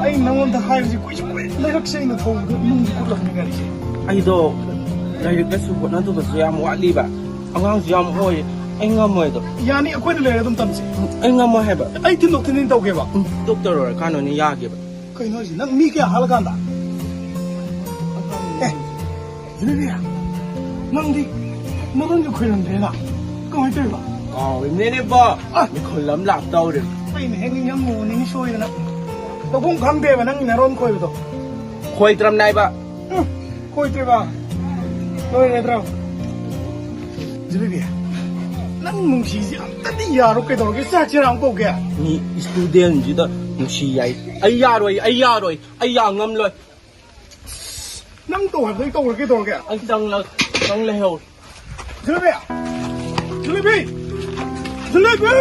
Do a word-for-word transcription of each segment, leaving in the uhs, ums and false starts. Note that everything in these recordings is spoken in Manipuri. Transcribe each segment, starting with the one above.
ꯑꯩ ꯅꯉꯣꯟꯗ ꯍꯥꯏꯕꯁꯤ ꯀꯨꯏꯁꯨ ꯀꯨꯏꯔꯦ꯫ ꯂꯩꯔꯛꯁꯦ ꯑꯩꯅ ꯊꯧꯕꯗ ꯅꯨꯡꯗꯤ ꯀꯨꯠꯂꯕꯅꯤ ꯒꯥꯔꯤꯁꯦ꯫ ꯑꯩꯗꯣ ꯂꯥꯏꯔꯤꯛ ꯂꯥꯏꯁꯨ ꯍꯣꯠꯅꯗꯕꯁꯨ ꯌꯥꯝ ꯋꯥꯠꯂꯤꯕ, ꯑꯉꯥꯡꯁꯨ ꯌꯥꯝ ꯑꯣꯏ꯫ ꯑꯩ ꯉꯝꯃꯣꯏ ꯑꯗꯣ꯫ ꯌꯥꯅꯤ, ꯑꯩꯈꯣꯏꯅ ꯂꯩꯔꯒ ꯑꯗꯨꯝ ꯇꯝꯁꯤ꯫ ꯑꯩ ꯉꯝꯃꯣꯏ ꯍꯥꯏꯕ꯫ ꯑꯩ ꯊꯤꯟꯗꯣꯛ ꯊꯤꯟꯖꯤꯟ ꯇꯧꯒꯦꯕ꯫ ꯗꯣꯛꯇꯔ ꯑꯣꯏꯔꯀꯥꯟꯗ ꯑꯣꯏꯅ ꯌꯥꯒꯦꯕ꯫ ꯀꯩꯅꯣ ꯍꯥꯏꯁꯤ? ꯅꯪ ꯃꯤ ꯀꯌꯥ ꯍꯥꯠꯂꯀꯥꯟꯗ? ꯑꯦ, ꯖꯤꯂꯤꯕꯤ, ꯅꯪꯗꯤ ꯃꯔꯣꯟꯁꯨ ꯈꯣꯏꯔꯝꯗ꯭ꯔꯦꯅ꯫ ꯀꯃꯥꯏꯅ ꯇꯧꯔꯤꯕ? ꯀꯥꯎꯔꯤꯕꯅꯤꯅꯦ ꯕꯣ꯫ ꯑ꯫ ꯃꯤꯈꯨꯜ ꯑꯃ ꯂꯥꯛꯇꯧꯔꯦ꯫ ꯑꯩꯅ ꯍꯦꯛ ꯅꯤꯡꯁꯤꯡꯉꯨꯕꯅꯤꯅꯦ ꯁꯣꯏꯗꯅ꯫ ꯇꯧꯐꯝ ꯈꯪꯗꯦꯕ ꯅꯪꯒꯤ ꯅꯔꯣꯟ ꯈꯣꯏꯕꯗꯣ꯫ ꯈꯣꯏꯗ꯭ꯔꯝꯅꯦ ꯍꯥꯏꯕ꯫ ꯎꯝ, ꯈꯣꯏꯗ꯭ꯔꯦꯕ꯫ ꯂꯣꯏꯔꯦꯗ꯭ꯔꯣ? ꯖꯤꯂꯤꯕꯤ, ꯅꯪ ꯅꯨꯡꯁꯤꯁꯤ ꯑꯝꯇꯗꯤ ꯌꯥꯔꯣ, ꯀꯩꯗꯧꯔꯒꯦ? ꯆꯥꯛ ꯆꯦꯔꯥ ꯑꯃ ꯀꯧꯒꯦ꯫ ꯃꯤ ꯏꯁꯇꯨꯗꯦꯟꯁꯤꯗ ꯅꯨꯡꯁꯤ ꯌꯥꯏ꯫ ꯑꯩ ꯌꯥꯔꯣꯏ, ꯑꯩ ꯌꯥꯔꯣꯏ, ꯑꯩ ꯌꯥ ꯉꯝꯂꯣꯏ꯫ ꯅꯪ ꯇꯧ ꯍꯥꯏꯕꯗꯣ ꯑꯩ ꯇꯧꯔꯒꯦ, ꯇꯧꯔꯒꯦ꯫ ꯑꯩ ꯆꯪꯂ-, ꯆꯪ ꯂꯩꯍꯧ꯫ ꯖꯤꯂꯤꯕꯤ! ꯖꯤꯂꯤꯕꯤ! ꯖꯤꯂꯤꯕꯤ!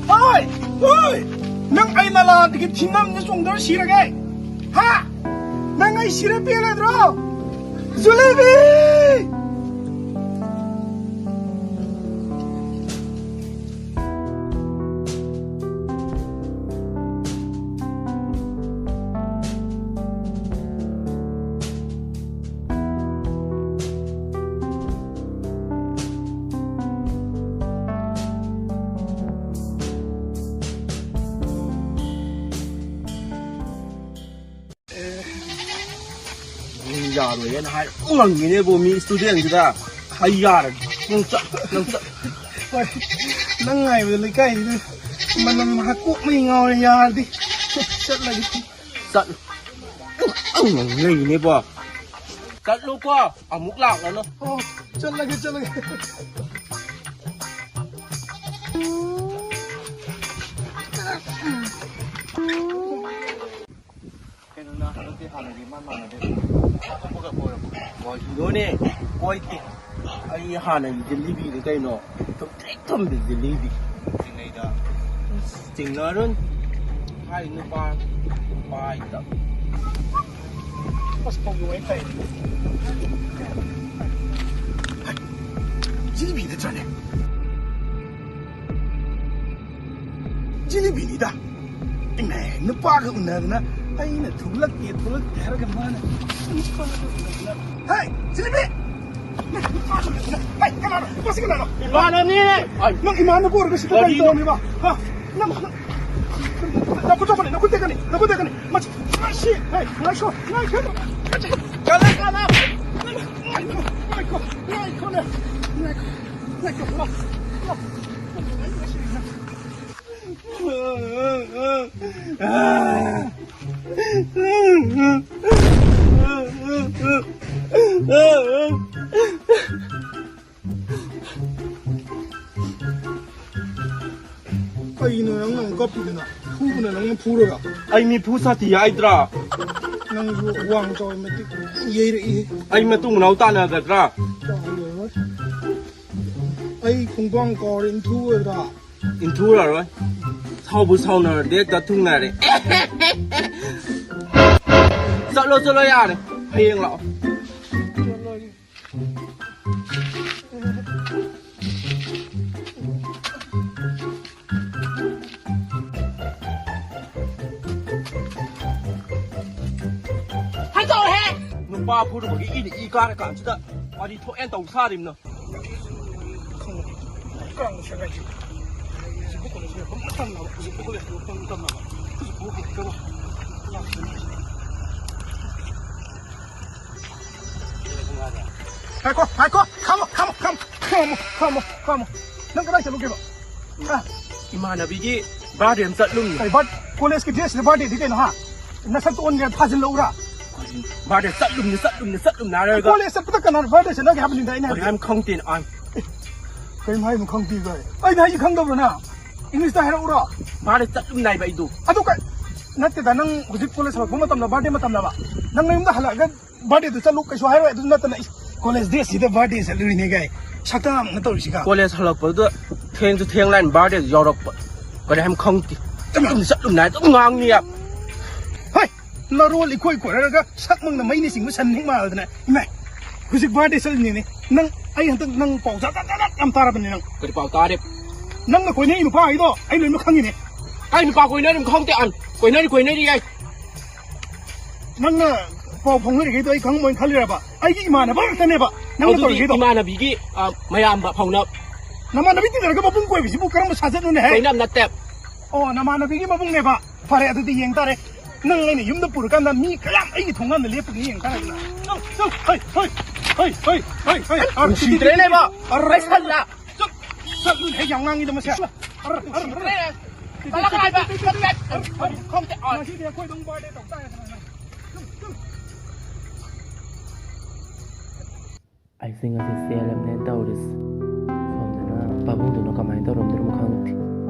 ꯍꯥꯏ! ꯍꯣꯏ! ꯅꯪ ꯑꯩ ꯅꯂꯥꯗꯒꯤ ꯊꯤꯡꯉꯝꯗ ꯆꯣꯡꯊꯔ ꯁꯤꯔꯒꯦ? ꯍꯥ? ꯅꯪ ꯑꯩ ꯁꯤꯔ ꯄꯦꯜꯂꯗ꯭ꯔꯣ? ꯖꯤꯂꯤꯕꯤ! ꯌꯥꯔꯣꯏꯌꯦꯅ ꯍꯥꯏ ꯉꯝꯃꯤꯅꯦꯕꯣ, ꯃꯤ ꯏꯁꯇꯨꯗꯦꯟꯁꯤꯗ꯫ ꯑꯩ ꯌꯥꯔꯒꯦ꯫ ꯅꯪ ꯆꯠ-, ꯅꯪ ꯆꯠ-, ꯍꯣꯏ, ꯅꯪ ꯉꯥꯏꯕꯗ ꯂꯩꯀꯥꯏꯁꯤꯗ ꯃꯅꯝ ꯃꯍꯥ ꯀꯣꯛ ꯃꯩ ꯉꯥꯎꯔꯦ꯫ ꯌꯥꯔꯗꯤ ꯆꯠꯂꯒꯦ꯫ ꯆꯠꯂꯨ꯫ ꯅꯪ ꯂꯩꯅꯦꯕꯣ꯫ ꯆꯠꯂꯨꯀꯣ, ꯑꯃꯨꯛ ꯂꯥꯛꯂꯅꯨ꯫ ꯑꯣ, ꯆꯠꯂꯒꯦ, ꯆꯠꯂꯒꯦ꯫ ꯀꯩꯅꯣ, ꯅꯪ ꯍꯟꯗꯛꯇꯤ ꯍꯥꯟꯅꯒꯤ ꯏꯃꯥꯟ ꯃꯥꯟꯅꯗꯦ꯫ ꯀꯣꯏꯅꯣꯅꯦ, ꯀꯣꯏꯗꯦ꯫ ꯑꯩ ꯍꯥꯟꯅꯒꯤ ꯖꯤꯂꯤꯕꯤꯅꯤ ꯀꯩꯅꯣ꯫ ꯊꯨꯝꯇ꯭ꯔꯤꯛ ꯊꯨꯝꯕꯤ ꯖꯤꯂꯤꯕꯤ꯫ ꯆꯤꯡꯅꯩꯗ꯫ ꯆꯤꯡꯅꯔꯨꯟ꯫ ꯍꯥꯏ ꯅꯨꯄꯥ꯫ ꯄꯥꯏꯗ꯫ ꯑꯁ, ꯄꯥꯎ ꯅꯨꯡꯉꯥꯏ ꯇꯥꯏ꯫ ꯍꯥꯏ, ꯖꯤꯂꯤꯕꯤ ꯅꯠꯇ꯭ꯔꯅꯦ? ꯖꯤꯂꯤꯕꯤꯅꯤꯗ꯫ ꯏꯃꯦ, ꯅꯨꯄꯥꯒ ꯎꯅꯗꯅ ꯑꯩꯅ ꯊꯣꯛꯂꯛꯀꯦ, ꯊꯣꯛꯂꯛꯀꯦ ꯍꯥꯏꯔꯒ ꯃꯥꯅ ꯅꯨꯄꯥꯒ ꯎꯅꯗꯅ꯫ ꯍꯦ, ꯖꯤꯂꯤꯕꯤ! ꯅꯪ ꯅꯨꯄꯥꯒ ꯎꯅꯗꯅ꯫ ꯍꯦ, ꯀꯅꯥꯅꯣ? ꯃꯁꯤ ꯀꯅꯥꯅꯣ? ꯏꯃꯥꯟꯅꯕꯅꯤꯅꯦ꯫ ꯅꯪ ꯏꯃꯥꯟꯅꯕ ꯑꯣꯏꯔꯒ ꯁꯤꯗ ꯀꯔꯤ ꯀꯔꯤꯅꯣ? ꯇꯧꯔꯝꯃꯤꯕ? ꯍꯥ? ꯅꯪ, ꯅꯪ, ꯅꯈꯨꯠ ꯆꯣꯠꯄꯅꯤ, ꯅꯈꯨꯠ ꯇꯦꯛꯀꯅꯤ, ꯅꯈꯨꯠ ꯇꯦꯛꯀꯅꯤ꯫ ꯃꯁꯤ, ꯃꯁꯤ, ꯍꯦ, ꯉꯥꯏꯈꯣ, ꯉꯥꯏꯈꯣ꯫ ꯀꯜꯂꯦ, ꯀꯜꯂꯦ꯫ ꯉꯥꯏꯈꯣ, ꯉꯥꯏꯈꯣ, ꯉꯥꯏꯈꯣꯅꯦ, ꯉꯥꯏꯈꯣ, ꯉꯥꯏꯈꯣ, ꯉꯥꯏꯈꯣ꯫ ꯀꯩꯅꯣ ꯅꯪꯅ ꯑꯃꯨꯛ ꯀꯞꯄꯤꯗꯨꯅ? ꯐꯨꯕꯅ ꯅꯪꯅ ꯐꯨꯔꯒ? ꯑꯩ ꯃꯤꯐꯨ ꯁꯥꯇꯤ ꯍꯥꯏꯗ꯭ꯔꯥ? ꯅꯪꯁꯨ ꯋꯥꯡ ꯆꯥꯎꯋꯤ ꯃꯇꯤꯛ ꯌꯩꯔꯛꯏ꯫ ꯑꯩ ꯃꯇꯨꯡ ꯃꯅꯥꯎ ꯇꯥꯟꯅꯒꯗ꯭ꯔꯥ? ꯆꯥꯎꯔꯣꯏ꯫ ꯑꯩ ꯈꯣꯡꯄꯥꯡ ꯀꯥꯎꯔꯦ, ꯏꯟꯊꯨꯔꯣꯏꯗ꯭ꯔꯥ? ꯏꯟꯊꯨꯔꯔꯣꯏ꯫ ꯁꯥꯎꯕꯨ ꯁꯥꯎꯅꯔꯗꯤ ꯍꯦꯛꯇ ꯊꯨꯡꯅꯔꯦ꯫ ꯆꯠꯂꯣ, ꯆꯠꯂꯣ, ꯌꯥꯔꯦ꯫ ꯍꯌꯦꯡ ꯂꯥꯛꯑꯣ꯫ ꯆꯠꯂꯣꯏ꯫ ꯍꯟꯗꯣꯛꯑꯣꯍꯦ! ꯅꯨꯄꯥ ꯐꯨꯔꯨꯕꯒꯤ ꯏꯗ ꯏ ꯀꯥꯔ ꯀꯥꯟꯁꯤꯗ ꯋꯥꯔꯤ ꯊꯣꯛꯑꯦꯅ ꯇꯧ ꯁꯥꯔꯤꯕꯅꯣ꯫ ꯀꯥꯡ ꯁꯦꯒꯥꯏꯁꯤ꯫ ꯍꯧꯖꯤꯛꯄꯨ ꯀꯣꯂꯦꯖ ꯂꯣꯏꯔꯛꯄ ꯃꯇꯝꯂꯕ? ꯍꯧꯖꯤꯛꯄꯨ ꯀꯣꯂꯦꯖ ꯂꯣꯏꯔꯛꯄ ꯃꯇꯝꯂꯕ? ꯍꯧꯖꯤꯛꯄꯨ ꯍꯧꯒꯠꯄ꯭ꯔꯕ? ꯉꯥꯏꯈꯣ, ꯉꯥꯏꯈꯣ, ꯈꯥꯝꯃꯣ, ꯈꯥꯝꯃꯣ, ꯈꯥꯝꯃꯣ, ꯈꯥꯝꯃꯣ, ꯈꯥꯝꯃꯣ, ꯈꯥꯝꯃꯣ꯫ ꯅꯪ ꯀꯗꯥꯏ ꯆꯠꯂꯨꯒꯦꯕ? ꯍꯥ? ꯏꯃꯥꯟꯅꯕꯤꯒꯤ ꯕꯥꯔꯗꯦ ꯑꯃ ꯆꯠꯂꯨꯝꯅꯤ꯫ ꯀꯩ ꯕꯥꯔ-, ꯀꯣꯂꯦꯖꯀꯤ ꯗ꯭ꯔꯦꯁꯁꯤꯗ ꯕꯥꯔꯗꯦꯗꯤ ꯀꯩꯅꯣ, ꯍꯥ? ꯅꯁꯛꯇꯣ ꯑꯣꯟꯒꯦꯔꯥ ꯊꯥꯖꯤꯜꯂꯛꯎꯔꯥ? ꯕꯥꯔꯗꯦ ꯆꯠꯂꯨꯝꯅꯤ, ꯆꯠꯂꯨꯝꯅꯤ, ꯆꯠꯂꯨꯝꯅꯤ ꯍꯥꯏꯔꯒ꯫ ꯀꯣꯂꯦꯖ ꯆꯠꯄꯗ ꯀꯅꯥꯅ ꯕꯥꯔꯗꯦ ꯆꯠꯅꯒꯦ ꯍꯥꯏꯕꯅꯤꯗ ꯑꯩꯅ ꯍꯥꯏꯕꯗꯤ꯫ ꯀꯔꯤꯝ ꯈꯪꯗꯦꯅ ꯑꯥꯏ꯫ ꯑꯦ, ꯀꯔꯤꯝ ꯍꯥꯏꯅꯣ ꯈꯪꯗꯦ ꯀꯥꯏ꯫ ꯑꯩꯅ ꯍꯥꯏꯁꯤ ꯈꯪꯗꯕ꯭ꯔꯣ ꯅꯪ? ꯏꯪꯂꯤꯁꯇ ꯍꯥꯏꯔꯛꯎꯔꯣ? ꯕꯥꯔꯗꯦ ꯆꯠꯂꯨꯝꯅꯤ ꯍꯥꯏꯕ ꯑꯩꯗꯣ꯫ ꯑꯗꯨ ꯀ-, ꯅꯠꯇꯦꯗ, ꯅꯪ ꯍꯧꯖꯤꯛ ꯀꯣꯂꯦꯖ ꯍꯜꯂꯛꯄ ꯃꯇꯝꯗ ꯕꯥꯔꯗꯦ ꯃꯇꯝꯂꯕ? ꯅꯪ ꯅꯌꯨꯝꯗ ꯍꯜꯂꯛꯑꯒ ꯕꯥꯔꯗꯦꯗꯨ ꯆꯠꯂꯨ ꯀꯩꯁꯨ ꯍꯥꯏꯔꯣꯏ꯫ ꯑꯗꯨ ꯅꯠꯇꯅ ꯏꯁ, ꯀꯣꯂꯦꯖ ꯗ꯭ꯔꯦꯁꯁꯤꯗ ꯕꯥꯔꯗꯦ ꯆꯠꯂꯨꯔꯤꯅꯦ ꯀꯥꯏ꯫ ꯁꯛꯇꯥꯡꯅ ꯇꯧꯔꯤꯁꯤꯒ꯫ ꯀꯣꯂꯦꯖ ꯍꯜꯂꯛꯄꯗꯨꯗ ꯊꯦꯡꯁꯨ ꯊꯦꯡ ꯂꯥꯏꯟ ꯕꯥꯔꯗꯦꯗꯨ ꯌꯥꯎꯔꯛꯄ꯫ ꯀꯔꯤ ꯍꯥꯏꯅ ꯈꯪꯗꯦ꯫ ꯆꯠꯂꯨꯝ ꯆꯠꯂꯨꯝꯅ ꯑꯗꯨꯝ ꯉꯥꯡꯅꯤ꯫ ꯅꯔꯣꯜ ꯏꯈꯣꯏ ꯈꯣꯏꯔꯒ ꯁꯛꯃꯛꯅ ꯃꯩꯅ ꯆꯤꯡꯕ ꯁꯟ ꯍꯦꯛ ꯃꯥꯜꯂꯗꯅ꯫ ꯏꯃꯥꯏ, ꯍꯧꯖꯤꯛ ꯕꯥꯔꯗꯦ ꯆꯠꯂꯤꯅꯤꯅꯦ꯫ ꯅꯪ ꯑꯩ ꯍꯟꯗꯛ ꯅꯪ ꯄꯥꯎ ꯖꯥꯠ ꯖꯥꯠ ꯖꯥꯠ ꯖꯥꯠ ꯌꯥꯝ ꯇꯥꯔꯕꯅꯤ ꯅꯪ꯫ ꯀꯔꯤ ꯄꯥꯎ ꯇꯥꯔꯦ? ꯅꯪꯅ ꯀꯣꯏꯅꯔꯤ ꯅꯨꯄꯥ ꯍꯥꯏꯗꯣ ꯑꯩ ꯂꯣꯏꯅꯃꯛ ꯈꯪꯉꯤꯅꯦ꯫ ꯑꯩ ꯅꯨꯄꯥ ꯀꯣꯏꯅꯔꯤꯕ ꯈꯪꯗꯦ꯫ ꯑꯟ, ꯀꯣꯏꯅꯔꯤ ꯀꯣꯏꯅꯔꯤ ꯌꯥꯏ꯫ ꯅꯪꯅ ꯄꯥꯎ ꯐꯥꯎꯅꯔꯤꯈꯩꯗꯣ ꯑꯩ ꯈꯪꯉꯝꯃꯣꯏꯅ ꯈꯜꯂꯤꯔꯕ? ꯑꯩꯒꯤ ꯏꯃꯥꯟꯅꯕ ꯉꯥꯛꯇꯅꯦꯕ ꯅꯪꯅ ꯑꯗꯨꯗꯤ ꯇꯧꯔꯤꯈꯩꯗꯣ꯫ ꯏꯃꯥꯟꯅꯕꯤꯒꯤ, ꯑ, ꯃꯌꯥꯝꯕ ꯐꯥꯎꯅ ꯅꯃꯥꯟꯅꯕꯤ ꯇꯤꯟꯅꯔꯒ ꯃꯕꯨꯡ ꯀꯣꯏꯕꯁꯤꯕꯨ ꯀꯔꯝꯕ ꯁꯥꯖꯠꯅꯣꯅꯦ ꯍꯦ? ꯀꯣꯏꯅꯕ ꯅꯠꯇꯦ꯫ ꯑꯣ, ꯅꯃꯥꯟꯅꯕꯤꯒꯤ ꯃꯕꯨꯡꯅꯦꯕ꯫ ꯐꯔꯦ, ꯑꯗꯨꯗꯤ ꯌꯦꯡ ꯇꯥꯔꯦ꯫ ꯅꯪ ꯑꯩꯅ ꯌꯨꯝꯗ ꯄꯨꯔꯀꯥꯟꯗ ꯃꯤ ꯀꯌꯥꯝ ꯑꯩꯒꯤ ꯊꯣꯡꯒꯥꯟꯗ ꯂꯦꯞꯄꯨꯒꯦ ꯌꯦꯡ ꯇꯥꯔꯦꯗꯅ꯫ ꯆꯠ, ꯆꯠ, ꯍꯩ, ꯍꯩ, ꯍꯩ, ꯍꯩ, ꯍꯩ, ꯍꯩ, ꯑꯔ, ꯅꯨꯡꯁꯤꯗ꯭ꯔꯦꯅꯦ ꯏꯕꯣ꯫ ꯑꯔ, ꯑꯩ ꯁꯜꯂ꯫ ꯆꯠ, ꯆꯠ, ꯍꯦꯛ ꯌꯥꯝ ꯉꯥꯡꯉꯤꯗ ꯃꯁꯦ꯫ ꯑꯔ, ꯑꯔ, ꯑꯔ꯫ ꯅꯨꯡꯁꯤꯗ꯭ꯔꯦꯅꯦ꯫ ꯆꯠꯂꯒ ꯍꯥꯏꯕ꯫ ꯆꯠ, ꯆꯠ꯫ ꯑꯔ, ꯑꯔ, ꯈꯪꯗꯦ꯫ ꯑꯔ꯫ ꯉꯁꯤꯗꯤ ꯑꯩꯈꯣꯏ ꯑꯗꯨꯝ ꯕꯥꯔꯗꯦ ꯇꯧ ꯇꯥꯔꯦꯗꯅ꯫ ꯑꯩꯁꯦ ꯉꯁꯤ ꯆꯦꯜꯂꯕꯅꯦꯅ ꯇꯧꯔꯤꯁꯦ꯫ ꯁꯣꯝꯗꯅ ꯄꯥꯕꯨꯡꯗꯨꯅ ꯀꯃꯥꯏꯅ ꯇꯧꯔꯝꯗꯣꯏꯅꯣ ꯈꯪꯗꯦ꯫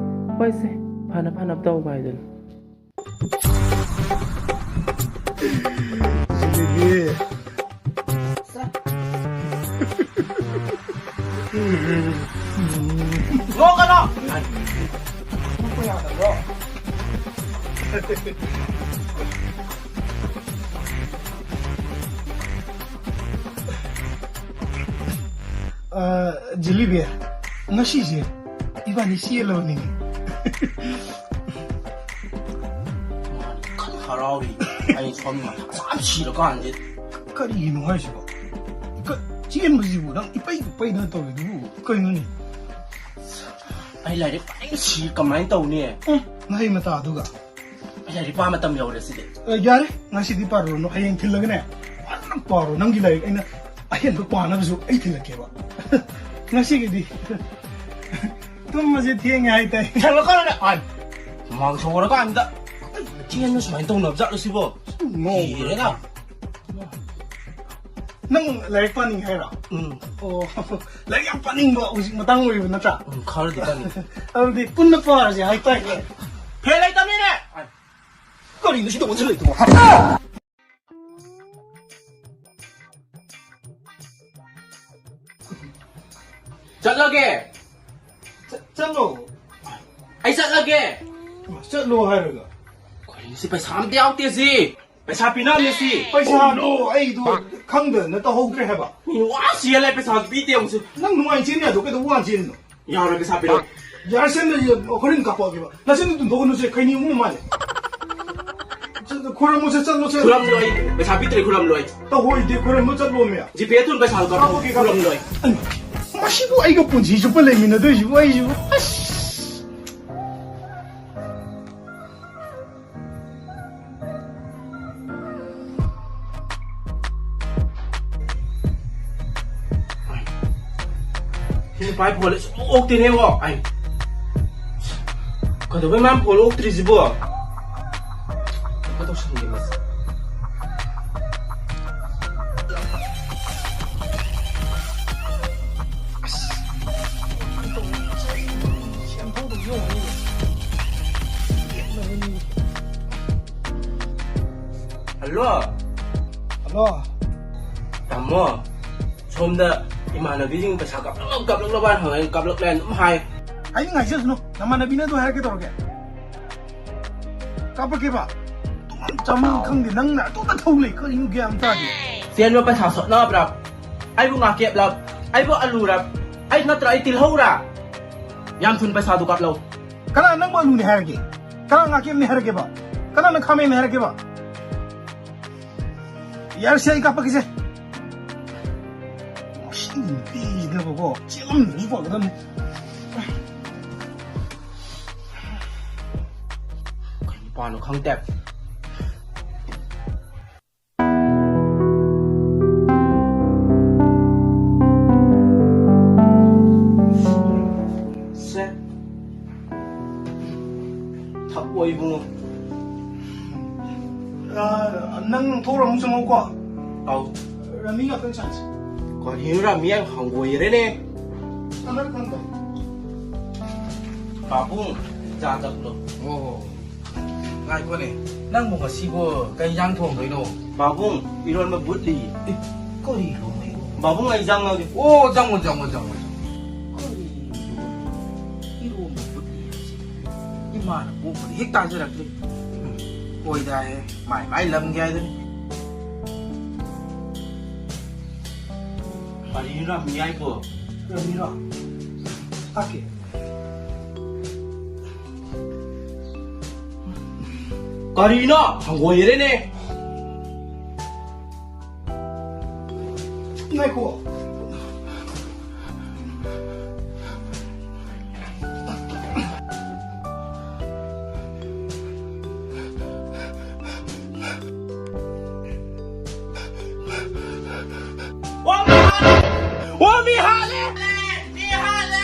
ꯍꯣꯏꯁꯦ, ꯐꯅ ꯐꯅꯕ ꯇꯧꯕ ꯍꯥꯏꯗꯨꯅꯤ꯫ ꯅꯣꯛꯀꯅꯣ! ꯅꯣꯛꯄ ꯌꯥꯗꯕ꯭ꯔꯣ? ꯑ, ꯖꯤꯂꯤꯕꯤ, ꯉꯁꯤꯁꯦ ꯏꯕꯥꯅꯤ ꯆꯦꯜꯂꯕꯅꯤꯅꯦ꯫ ꯃꯥꯅꯤ, ꯀꯟꯅ ꯍꯔꯥꯎꯔꯤ꯫ ꯑꯩ ꯁꯣꯝ ꯃꯊꯥ ꯁꯥꯅ ꯁꯤꯔꯀꯥꯟꯁꯤꯗ꯫ ꯀꯔꯤꯒꯤꯅꯣ ꯍꯥꯏꯁꯤꯕꯣ? ꯀ-, ꯆꯦꯟꯕꯁꯤꯕꯨ ꯅꯪ ꯏꯄꯩ ꯄꯩꯗꯅ ꯇꯧꯔꯤꯗꯨꯕꯨ ꯀꯩꯅꯣꯅꯦ? ꯑꯩ ꯂꯥꯏꯔꯤꯛ ꯄꯥꯅꯤꯡ ꯁꯤ ꯀꯃꯥꯏꯅ ꯇꯧꯅꯤ? ꯎꯝ, ꯅꯍꯩ ꯃꯇꯥꯗꯨꯒ꯫ ꯑꯩ ꯂꯥꯏꯔꯤꯛ ꯄꯥ ꯃꯇꯝ ꯌꯧꯔꯦ ꯁꯤꯗꯤ꯫ ꯑ, ꯌꯥꯔꯦ, ꯉꯁꯤꯗꯤ ꯄꯥꯔꯨꯔꯅꯨ, ꯍꯌꯦꯡ ꯊꯤꯜꯂꯒꯅꯦ ꯐꯖꯅ ꯄꯥꯔꯣ꯫ ꯅꯪꯒꯤ ꯂꯥꯏꯔꯤꯛ ꯑꯩꯅ ꯑꯍꯦꯟꯕ ꯄꯥꯅꯕꯁꯨ ꯑꯩ ꯊꯤꯜꯂꯛꯀꯦꯕ꯫ ꯉꯁꯤꯒꯤꯗꯤ ꯇꯨꯝꯕꯁꯦ ꯊꯦꯡꯉꯦ ꯍꯥꯏꯇꯥꯏ꯫ ꯊꯦꯡꯂꯀꯥꯟꯗꯅꯦ, ꯑꯥꯏ, ꯍꯨꯃꯥꯡ ꯁꯧꯒꯠꯂꯀꯥꯟꯗ ꯆꯦꯟꯕ ꯁꯨꯃꯥꯏꯅ ꯇꯧꯅꯕ ꯖꯥꯠꯂꯣ ꯁꯤꯕꯣ? ꯅꯣ꯫ ꯁꯤꯔꯦꯗ꯫ ꯅꯪ ꯂꯥꯏꯔꯤꯛ ꯄꯥꯅꯤꯡꯉꯦ ꯍꯥꯏꯔꯣ? ꯎꯝ꯫ ꯑꯣ, ꯂꯥꯏꯔꯤꯛ ꯌꯥꯝ ꯄꯥꯅꯤꯡꯕ ꯍꯧꯖꯤꯛ ꯃꯇꯥꯡ ꯑꯣꯏꯔꯤꯕ ꯅꯠꯇ꯭ꯔꯥ? ꯎꯝ, ꯈꯔꯗꯤ ꯄꯥꯅꯤꯡꯉꯦ꯫ ꯑꯗꯨꯗꯤ ꯄꯨꯟꯅ ꯄꯥꯔꯁꯦ ꯍꯥꯏꯇꯥꯏꯅꯦ꯫ ꯐꯦꯟ ꯂꯩꯇꯕꯅꯤꯅꯦ꯫ ꯀꯔꯤꯅꯣ ꯁꯤꯗ ꯑꯣꯟꯁꯤꯜꯂꯛꯏꯗꯨꯕꯣ? ꯆꯠꯂꯒꯦ꯫ ꯆꯠ-, ꯆꯠꯂꯣ꯫ ꯑꯩ ꯆꯠꯂꯒꯦ꯫ ꯆꯠꯂꯣ ꯍꯥꯏꯔꯒ꯫ ꯀꯔꯤꯅꯣ ꯁꯤ, ꯄꯩꯁꯥ ꯑꯝꯇ ꯌꯥꯎꯗꯦ ꯁꯤ꯫ ꯄꯩꯁꯥ ꯄꯤꯅꯕꯅꯦ ꯁꯤ꯫ ꯄꯩꯁꯥꯗꯣ ꯑꯩꯗꯣ ꯈꯪꯗꯗꯅ ꯇꯧꯍꯧꯗ꯭ꯔꯦ ꯍꯥꯏꯕ꯫ ꯃꯤ ꯋꯥ ꯆꯦꯜꯂꯦ, ꯄꯩꯁꯥꯁꯨ ꯄꯤꯗꯦ ꯑꯃꯨꯛꯁꯨ꯫ ꯅꯪ ꯅꯨꯡꯉꯥꯏꯅ ꯆꯦꯟ ꯌꯥꯗ꯭ꯔꯣ? ꯀꯩꯗꯧꯕ ꯋꯥꯅ ꯆꯦꯜꯂꯤꯅꯣ? ꯌꯥꯔꯣꯏ, ꯄꯩꯁꯥ ꯄꯤꯔꯣ꯫ ꯌꯥꯔꯦ, ꯁꯦꯝꯗ ꯍꯣꯔꯦꯟ ꯀꯥꯞꯄꯛꯑꯒꯦꯕ꯫ ꯅꯆꯤꯟꯗꯨ ꯑꯗꯨꯝ ꯊꯣꯛꯀꯅꯨꯁꯦ, ꯈꯩꯅꯤ ꯑꯃꯨꯛ ꯃꯥꯜꯂꯦ꯫ ꯆꯠ-, ꯈꯨꯔꯝꯃꯨꯁꯦ, ꯆꯠꯂꯨꯁꯦ꯫ ꯈꯨꯔꯝꯂꯣꯏ, ꯄꯩꯁꯥ ꯄꯤꯗ꯭ꯔꯦ, ꯈꯨꯔꯝꯂꯣꯏ꯫ ꯇꯧꯍꯣꯏꯗꯦ, ꯈꯨꯔꯝꯕ ꯆꯠꯂꯣꯃꯦ꯫ ꯖꯤꯄꯦ ꯊꯨꯅ ꯄꯩꯁꯥꯗꯣ ꯀꯥꯞꯄꯣ, ꯀꯥꯞꯄꯛꯑꯒꯦ, ꯀꯥꯞꯄꯛꯑꯒꯦ꯫ ꯈꯨꯔꯝꯂꯣꯏ꯫ ꯑꯩ, ꯃꯁꯤꯕꯨ ꯑꯩꯒ ꯄꯨꯟꯁꯤ ꯆꯨꯞꯄ ꯂꯩꯃꯤꯟꯅꯗꯣꯏꯁꯤꯕꯨ ꯑꯩꯁꯤꯕꯨ, ꯑꯁ! ꯁꯤ ꯅꯨꯄꯥꯒꯤ ꯐꯣꯟꯁꯦ ꯁꯨꯡꯑꯣꯛ ꯑꯣꯛꯇꯦꯅꯦꯕꯣ꯫ ꯑꯩ ꯀꯩꯗꯧꯕꯩ ꯃꯥꯅ ꯐꯣꯟ ꯑꯣꯛꯇ꯭ꯔꯤꯁꯤꯕꯣ? ꯀꯩꯅꯣ ꯇꯧꯁꯟꯒꯦ ꯃꯁꯤ꯫ ꯑꯁ꯫ ꯍꯜꯂꯣ꯫ ꯍꯜꯂꯣ꯫ ꯇꯥꯃꯣ, ꯁꯣꯝꯗ ꯏꯃꯥꯟꯅꯕꯤꯁꯤꯡ ꯄꯩꯁꯥ ꯀꯥꯞꯂꯛꯅꯕ, ꯀꯥꯞꯂꯛꯅꯕ ꯍꯥꯏꯅ ꯍꯪꯉꯦ, ꯀꯥꯞꯂꯛꯂꯦ ꯑꯗꯨꯝ ꯍꯥꯏ꯫ ꯍꯥꯏꯅꯤꯡ ꯍꯥꯏꯖꯁꯅꯨ, ꯅꯃꯥꯟꯅꯕꯤꯅ ꯑꯗꯨ ꯍꯥꯏꯔꯛꯀꯦ ꯇꯧꯔꯒꯦ꯫ ꯀꯥꯞꯄꯛꯀꯦꯕ? ꯇꯨꯝꯐꯝ ꯆꯥꯐꯝ ꯈꯪꯗꯦ, ꯅꯪꯅ ꯑꯇꯣꯞꯄ ꯊꯧ ꯂꯩ, ꯀꯔꯤꯅꯣ ꯒ꯭ꯌꯥꯟ ꯑꯃ ꯇꯥꯗꯦ꯫ ꯆꯦꯟꯕ ꯄꯩꯁꯥ ꯁꯣꯠꯅꯕ꯭ꯔꯥ? ꯑꯩꯕꯨ ꯉꯥꯀꯦꯞꯂꯞ? ꯑꯩꯕꯨ ꯑꯂꯨꯔꯞ? ꯑꯩ ꯅꯠꯇ꯭ꯔ ꯑꯩ ꯇꯤꯜꯍꯧꯔꯥ? ꯌꯥꯝ ꯊꯨꯅ ꯄꯩꯁꯥꯗꯨ ꯀꯥꯞꯂꯧ꯫ ꯀꯅꯥ ꯅꯪꯕꯨ ꯑꯂꯨꯅꯦ ꯍꯥꯏꯔꯒꯦ? ꯀꯅꯥ ꯉꯥꯀꯦꯞꯅꯦ ꯍꯥꯏꯔꯒꯦꯕ? ꯀꯅꯥꯅ ꯈꯥꯃꯦꯟꯅꯦ ꯍꯥꯏꯔꯒꯦꯕ? ꯌꯥꯔꯦꯁꯦ, ꯑꯩ ꯀꯥꯞꯄꯛꯀꯦꯁꯦ꯫ ꯃꯁꯤ ꯅꯨꯄꯤꯁꯤꯅꯕꯀꯣ, ꯆꯦꯜꯂꯝꯗ꯭ꯔꯁꯨ ꯐꯒꯗꯕꯅꯤ꯫ ꯀꯩ ꯅꯨꯄꯥꯅꯣ ꯈꯪꯗꯦ꯫ ꯁꯦ꯫ ꯊꯛꯑꯣ ꯏꯕꯨꯡꯉꯣ꯫ ꯑ, ꯅꯪ ꯊꯣꯛꯎꯔꯣ, ꯑꯃꯨꯛ ꯆꯪꯉꯛꯎꯀꯣ꯫ ꯑꯧ꯫ ꯔꯥꯃꯤ ꯉꯥꯛꯇꯪ ꯆꯥꯁꯤ꯫ ꯀꯔꯤꯅꯣ ꯔꯥꯃꯤ ꯌꯥꯝ ꯍꯪꯒꯣꯏꯔꯦꯅꯦ꯫ ꯑꯃꯔꯛ ꯈꯪꯗꯦ꯫ ꯄꯥꯕꯨꯡ, ꯆꯥ ꯊꯛꯂꯣ꯫ ꯑꯣ꯫ ꯉꯥꯏꯈꯣꯅꯦ, ꯅꯪꯕꯨ ꯉꯁꯤꯕꯨ ꯀꯩ ꯏꯟꯖꯥꯡ ꯊꯣꯡꯗꯣꯏꯅꯣ? ꯄꯥꯕꯨꯡ, ꯏꯔꯣꯟꯕ ꯐꯨꯠꯂꯤ꯫ ꯑꯦ, ꯀꯔꯤ ꯏꯔꯣꯟꯕ? ꯄꯥꯕꯨꯡ, ꯑꯩ ꯆꯪꯉꯒꯦ꯫ ꯑꯣ, ꯆꯪꯉꯣ, ꯆꯪꯉꯣ, ꯆꯪꯉꯣ, ꯆꯪꯉꯣ꯫ ꯀꯔꯤ ꯏꯔꯣꯟꯕ? ꯏꯔꯣꯟꯕ ꯐꯨꯠꯂꯤ ꯍꯥꯏꯁꯦ? ꯏꯃꯥꯅ ꯄꯣꯛꯄꯗ ꯍꯦꯛ ꯇꯥꯖꯔꯛꯇ꯭ꯔꯦ꯫ ꯎꯝ꯫ ꯑꯣꯏꯗꯥꯏꯍꯦ, ꯃꯥꯏ ꯃꯥꯏ ꯂꯝꯒꯤ ꯍꯥꯏꯗꯨꯅꯤ꯫ ꯀꯔꯤꯅꯣ ꯔꯥꯃꯤ ꯍꯥꯏꯕꯣ? ꯔꯥꯃꯤꯔꯣ? ꯇꯥꯛꯀꯦ꯫ ꯀꯔꯤꯅꯣ? ꯍꯪꯒꯣꯏꯔꯦꯅꯦ꯫ ꯉꯥꯏꯈꯣ꯫ ꯑꯣ, ꯃꯤ ꯍꯥꯠꯂꯦ! ꯑꯣ, ꯃꯤ ꯍꯥꯠꯂꯦ! ꯃꯤ ꯍꯥꯠꯂꯦ!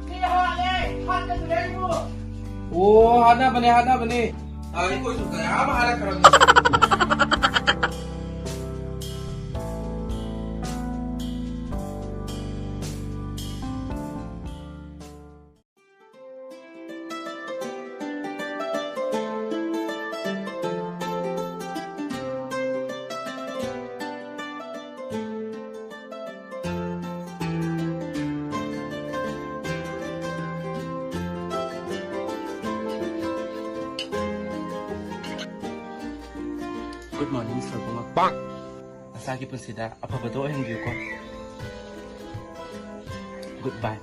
ꯃꯤ ꯍꯥꯠꯂꯦ! ꯍꯥꯠꯀꯗꯧꯔꯦ ꯑꯩꯕꯨ! ꯑꯣ, ꯍꯥꯠꯅꯕꯅꯦ, ꯍꯥꯠꯅꯕꯅꯦ꯫ ꯑ, ꯑꯩꯈꯣꯏꯁꯨ ꯀꯌꯥ ꯑꯃ ꯍꯥꯠꯂꯛꯈ꯭ꯔꯕꯅꯤ꯫ Good morning, ꯁꯣꯔꯕꯨꯡꯉꯣ꯫ ꯅꯁꯥꯒꯤ ꯄꯨꯟꯁꯤꯗ ꯑꯐꯕꯗꯣ ꯑꯣꯏꯍꯟꯕꯤꯌꯨꯀꯣ꯫ Good bye꯫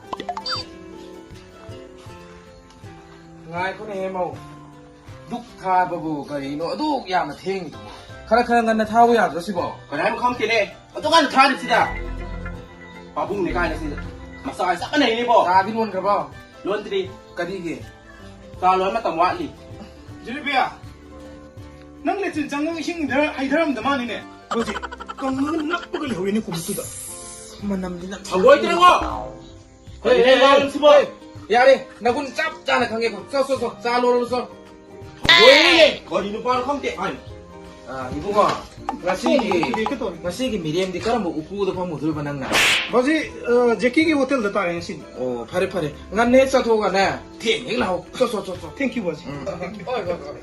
ꯉꯥꯏꯈꯣꯅꯦꯍꯦ, ꯃꯧ꯫ ꯗꯨꯛ ꯊꯥꯕꯕꯨ ꯀꯔꯤꯅꯣ ꯑꯗꯨꯛ ꯌꯥꯝꯅ ꯊꯦꯡꯉꯤꯗꯨꯕꯨ? ꯈꯔ ꯈꯔ ꯉꯟꯅ ꯊꯥꯕ ꯌꯥꯗ꯭ꯔꯣ ꯁꯤꯕꯣ? ꯀꯅꯥ ꯍꯥꯏꯅꯣ ꯈꯪꯗꯦꯅꯦ꯫ ꯑꯗꯨꯛ ꯉꯟꯅ ꯊꯥꯔꯤꯁꯤꯗ꯫ ꯄꯥꯕꯨꯡꯅꯦ ꯀꯥꯏꯅ ꯁꯤꯗ꯫ ꯃꯆꯥ ꯆꯞ ꯃꯥꯟꯅꯩꯅꯦꯕꯣ꯫ ꯆꯥꯗꯤ ꯂꯣꯟꯈ꯭ꯔꯕꯣ? ꯂꯣꯟꯗ꯭ꯔꯤ꯫ ꯀꯔꯤꯒꯤ? ꯆꯥ ꯂꯣꯟ ꯃꯇꯝ ꯋꯥꯠꯂꯤ꯫ ꯖꯤꯂꯤꯕꯤꯌꯥ, ꯅꯪ ꯂꯦꯇ꯭ꯔꯤꯟ ꯆꯪꯉꯒ ꯏꯁꯤꯡ ꯍꯩꯊꯔ-, ꯍꯩꯊꯔꯝꯗ ꯃꯥꯜꯂꯤꯅꯦ꯫ ꯍꯧꯖꯤꯛ ꯀꯪꯉꯒ ꯅꯞꯄꯒ ꯂꯩꯍꯧꯔꯤꯅꯦ ꯀꯣꯃꯨꯠꯇꯨꯗ꯫ ꯃꯅꯝꯗꯤ ꯅꯝꯊꯤ꯫ ꯍꯪꯒꯣꯏꯗ꯭ꯔꯦꯉꯣ꯫ ꯍꯦ, ꯀꯔꯤꯅꯣ ꯍꯦ, ꯍꯦ, ꯅꯪꯁꯤꯕꯣ? ꯍꯦ, ꯌꯥꯔꯦ, ꯅꯒꯨꯟ ꯆꯞ ꯆꯥꯅ ꯈꯪꯉꯦꯀꯣ꯫ ꯆꯣ, ꯆꯣ, ꯆꯣ, ꯆꯥ ꯂꯣꯜꯂꯨ ꯆꯣ꯫ ꯂꯣꯏꯔꯦꯅꯦ! ꯀꯔꯤ ꯅꯨꯄꯥꯅꯣ ꯈꯪꯗꯦ꯫ ꯍꯥꯏ꯫ ꯑ, ꯏꯕꯨꯡꯉꯣ, ꯉꯁꯤꯒꯤ, ꯊꯣꯡꯕ ꯊꯨꯗꯦꯛꯀꯦ ꯇꯧꯔꯦ꯫ ꯉꯁꯤꯒꯤ ꯃꯤꯔꯦꯝꯗꯤ ꯀꯔꯝꯕ ꯎꯀꯨꯗ ꯐꯝꯃꯨꯗꯣꯔꯤꯕ ꯅꯪꯅ? ꯕꯥꯖꯤ, ꯑ, ꯖꯦꯀꯤꯒꯤ ꯍꯣꯇꯦꯜꯗ ꯇꯥꯔꯦ ꯉꯁꯤꯗꯤ꯫ ꯑꯣ, ꯐꯔꯦ, ꯐꯔꯦ꯫ ꯉꯟꯅ ꯍꯦꯛ ꯆꯠꯊꯣꯛꯑꯒꯅꯦ, ꯊꯦꯡꯅ ꯍꯦꯛ ꯂꯥꯛꯍꯧ꯫ ꯆꯣ, ꯆꯣ, ꯆꯣ, ꯆꯣ꯫ Thank you, Baji. Um. Thank you꯫ ꯍꯣꯏ, ꯍꯣꯏ, ꯍꯣꯏ꯫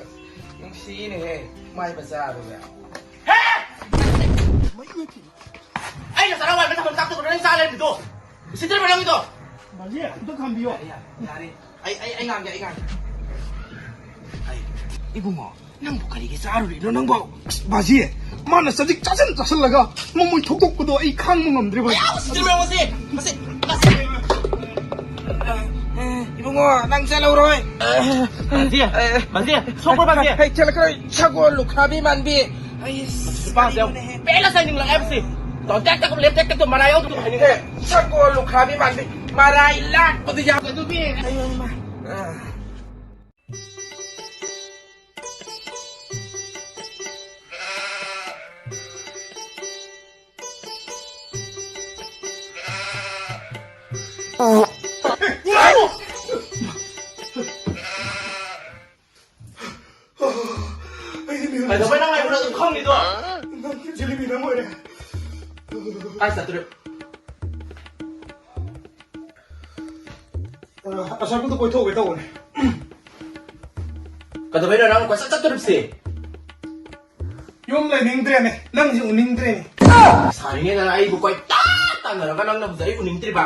ꯅꯨꯡꯁꯤꯅꯦꯍꯦ, ꯃꯥꯏ ꯃꯆꯥꯗꯨꯒ꯫ ꯍꯦ! ꯑꯩꯅ ꯆꯔꯥ ꯋꯥꯟꯕ ꯊꯝꯐꯝ ꯆꯥꯛꯇꯨ ꯅꯪ ꯆꯥ ꯂꯩꯔꯝꯃꯤꯗꯣ? ꯎꯁꯤꯠꯇ꯭ꯔꯤꯕ ꯅꯪꯒꯤꯗꯣ? ꯕꯥꯖꯤ, ꯑꯝꯇ ꯈꯥꯝꯕꯤꯌꯣ꯫ ꯌꯥꯔꯦ, ꯌꯥꯔꯦ, ꯌꯥꯔꯦ꯫ ꯑꯩ, ꯑꯩ, ꯑꯩ ꯉꯥꯡꯒꯦ, ꯑꯩ ꯉꯥꯡꯒꯦ꯫ ꯑꯩ, ꯏꯕꯨꯡꯉꯣ, ꯅꯪꯕꯨ ꯀꯔꯤꯒꯤ ꯆꯥꯔꯨꯔꯤꯅꯣ ꯅꯪꯕꯣ? ꯑꯁ, ꯕꯥꯖꯤ, ꯃꯥꯅ ꯆꯖꯤꯛ ꯆꯥꯁꯤꯟ ꯆꯥꯁꯤꯜꯂꯒ ꯃꯃꯣꯏ ꯊꯣꯛꯇꯣꯛꯄꯗꯣ ꯑꯩ ꯈꯥꯡꯕ ꯉꯝꯗ꯭ꯔꯦ, ꯕꯥꯖꯤ꯫ ꯑꯌꯥ, ꯃꯁꯤ ꯆꯤꯜꯂꯦ, ꯃꯁꯤ, ꯃꯁꯤ, ꯃꯁꯤ꯫ ꯑꯦ, ꯏꯕꯨꯡꯉꯣ, ꯅꯪ ꯆꯠꯍꯧꯔꯣꯏ꯫ ꯕꯥꯖꯤ, ꯕꯥꯖꯤ, ꯁꯣꯛꯄ꯭ꯔꯣ, ꯕꯥꯖꯤ? ꯍꯩ, ꯆꯠꯂꯛꯀꯅꯣ, ꯁꯒꯣꯜ ꯂꯨꯈ꯭ꯔꯥꯕꯤ ꯃꯥꯟꯕꯤ꯫ ꯑꯩ ꯅꯨꯄꯥꯁꯦ ꯌꯥꯝ ꯄꯦꯜꯂ ꯆꯥꯏꯅꯤꯡꯂꯛꯑꯦ, ꯃꯁꯤ꯫ ꯇꯣ, ꯇꯦꯛ ꯇꯦꯛ ꯂꯦꯞ, ꯇꯦꯛ ꯇꯦꯛ ꯇꯣ, ꯃꯔꯥꯏ ꯌꯥꯎꯗꯕ ꯍꯥꯏꯅꯤꯡꯉꯦ꯫ ꯁꯒꯣꯜ ꯂꯨꯈ꯭ꯔꯥꯕꯤ ꯃꯥꯟꯕꯤ, ꯃꯔꯥꯏ ꯂꯥꯛꯄꯗꯨ ꯌꯥꯗꯕꯤ꯫ ꯑꯩ, ꯑꯩ, ꯃꯥ꯫ ꯑ꯫ ꯑꯩꯗꯤ ꯃꯤꯍꯨꯟ ꯀꯩꯗꯧꯕꯩ ꯅꯪ ꯂꯩꯕꯅꯣ ꯑꯗꯨꯝ ꯈꯪꯉꯤꯗꯣ? ꯅꯪ ꯖꯤꯂꯤꯕꯤ ꯅꯪ ꯑꯣꯏꯔꯦ꯫ ꯀꯥꯏ ꯆꯠꯇꯣꯔꯤꯕ? ꯑ, ꯑꯁ꯭ꯋꯥꯏꯐꯥꯎꯗ ꯀꯣꯏꯊꯣꯛꯎꯒꯦ ꯇꯧꯕꯅꯦ꯫ ꯀꯩꯗꯧꯕꯩꯅꯣ ꯅꯪ ꯀꯣꯏꯆꯠ ꯆꯠꯇꯣꯔꯤꯕꯁꯦ? ꯌꯨꯝ ꯂꯩꯅꯤꯡꯗ꯭ꯔꯦꯅꯦ, ꯅꯪꯁꯦ ꯎꯅꯤꯡꯗ꯭ꯔꯦꯅꯦ꯫ ꯁꯥꯔꯤꯉꯩꯗ ꯑꯩꯕꯨ ꯀꯣꯏꯇꯥꯟ ꯇꯥꯟꯅꯔꯒ ꯅꯪꯅ ꯍꯧꯖꯤꯛ ꯑꯩ ꯎꯅꯤꯡꯗ꯭ꯔꯤꯕ?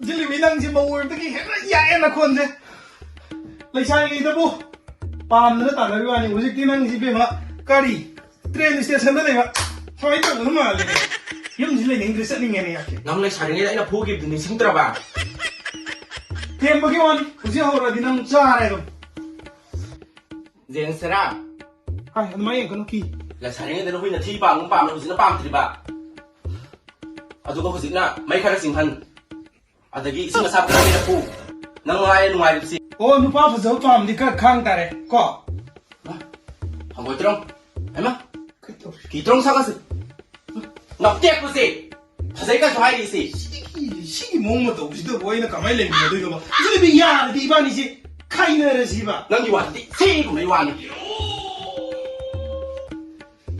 ꯖꯤꯂꯤꯕꯤ, ꯅꯪꯁꯦ ꯃꯧ ꯑꯣꯏꯕꯗꯒꯤ ꯍꯦꯟꯅ ꯌꯥꯛꯑꯦ ꯅꯈꯣꯟꯁꯦ꯫ ꯂꯩꯁꯥꯔꯤꯉꯩꯗꯕꯨ ꯄꯥꯝꯗꯅ ꯇꯥꯟꯅꯕꯒꯤ ꯋꯥꯅꯤ, ꯍꯧꯖꯤꯛꯇꯤ ꯅꯪꯁꯤ ꯏꯕꯦꯝꯃ ꯀꯔꯤ ꯇ꯭ꯔꯦꯟ ꯁ꯭ꯇꯦꯁꯟꯗ ꯂꯩꯕ ꯁꯨꯃꯥꯏꯅ ꯇꯧꯕꯗꯨ ꯃꯥꯜꯂꯦ꯫ ꯌꯨꯝꯁꯤ ꯂꯩꯅꯤꯡꯗ꯭ꯔꯦ, ꯆꯠꯅꯤꯡꯉꯦꯅꯦ ꯌꯥꯛꯀꯦ꯫ ꯅꯪ ꯂꯩꯁꯥꯔꯤꯉꯩꯗ ꯑꯩꯅ ꯐꯨꯈꯤꯕꯗꯨ ꯅꯤꯡꯁꯤꯡꯗ꯭ꯔꯕ? ꯊꯦꯝꯕꯒꯤ ꯋꯥꯅꯤ, ꯍꯧꯖꯤꯛ ꯍꯧꯔꯗꯤ ꯅꯪ ꯆꯥꯔꯦ ꯑꯗꯨꯝ꯫ ꯖꯦꯟꯁꯦꯔꯥ? ꯍꯥꯏ, ꯑꯗꯨꯃꯥꯏꯅ ꯌꯦꯡꯒꯅꯨ, ꯀꯤ꯫ ꯂꯩꯁꯥꯔꯤꯉꯩꯗꯅ ꯍꯨꯏꯅ ꯊꯤ ꯄꯥꯝꯒꯨꯝ ꯄꯥꯝꯃꯦ, ꯍꯧꯖꯤꯛꯅ ꯄꯥꯝꯗ꯭ꯔꯤꯕ? ꯑꯗꯨꯒ ꯍꯧꯖꯤꯛꯅ ꯃꯩ ꯈꯔ ꯆꯤꯡꯍꯟ, ꯑꯗꯒꯤ ꯏꯁꯤꯡ ꯑꯁꯥꯕ ꯈꯔ ꯂꯩꯔꯛꯎ꯫ ꯅꯪ ꯃꯉꯥꯏꯔꯦ ꯅꯨꯡꯉꯥꯏꯕꯁꯤ꯫ ꯑꯣ, ꯅꯨꯄꯥ ꯐꯖꯕ ꯄꯥꯝꯗꯤ ꯈꯔ ꯈꯥꯡ ꯇꯥꯔꯦ ꯀꯣ꯫ ꯍꯪꯒꯣꯏꯇ꯭ꯔꯣ? ꯍꯩꯃꯥ! ꯀꯩ ꯇꯧꯔꯤ? ꯀꯤꯗ꯭ꯔꯣ ꯁꯥꯒꯠꯁꯦ? ꯅꯞꯇꯦꯛꯄꯁꯦ! ꯐꯖꯩ ꯀꯥꯏꯁꯨ ꯍꯥꯏꯔꯤꯁꯤ꯫ ꯁꯤꯒꯤ, ꯁꯤꯒꯤ ꯃꯑꯣꯡ ꯃꯇꯧꯁꯤꯗꯕꯨ ꯑꯩꯅ ꯀꯃꯥꯏꯅ ꯂꯩꯃꯤꯟꯅꯗꯣꯏꯅꯣꯕ? ꯖꯤꯂꯤꯕꯤ, ꯌꯥꯔꯗꯤ ꯏꯕꯥꯅꯤꯁꯦ ꯈꯥꯏꯅꯔꯁꯤꯕ꯫ ꯅꯪꯒꯤ ꯋꯥꯗꯨꯗꯤ ꯁꯤꯒꯨꯝꯕꯩ ꯋꯥꯅꯤ꯫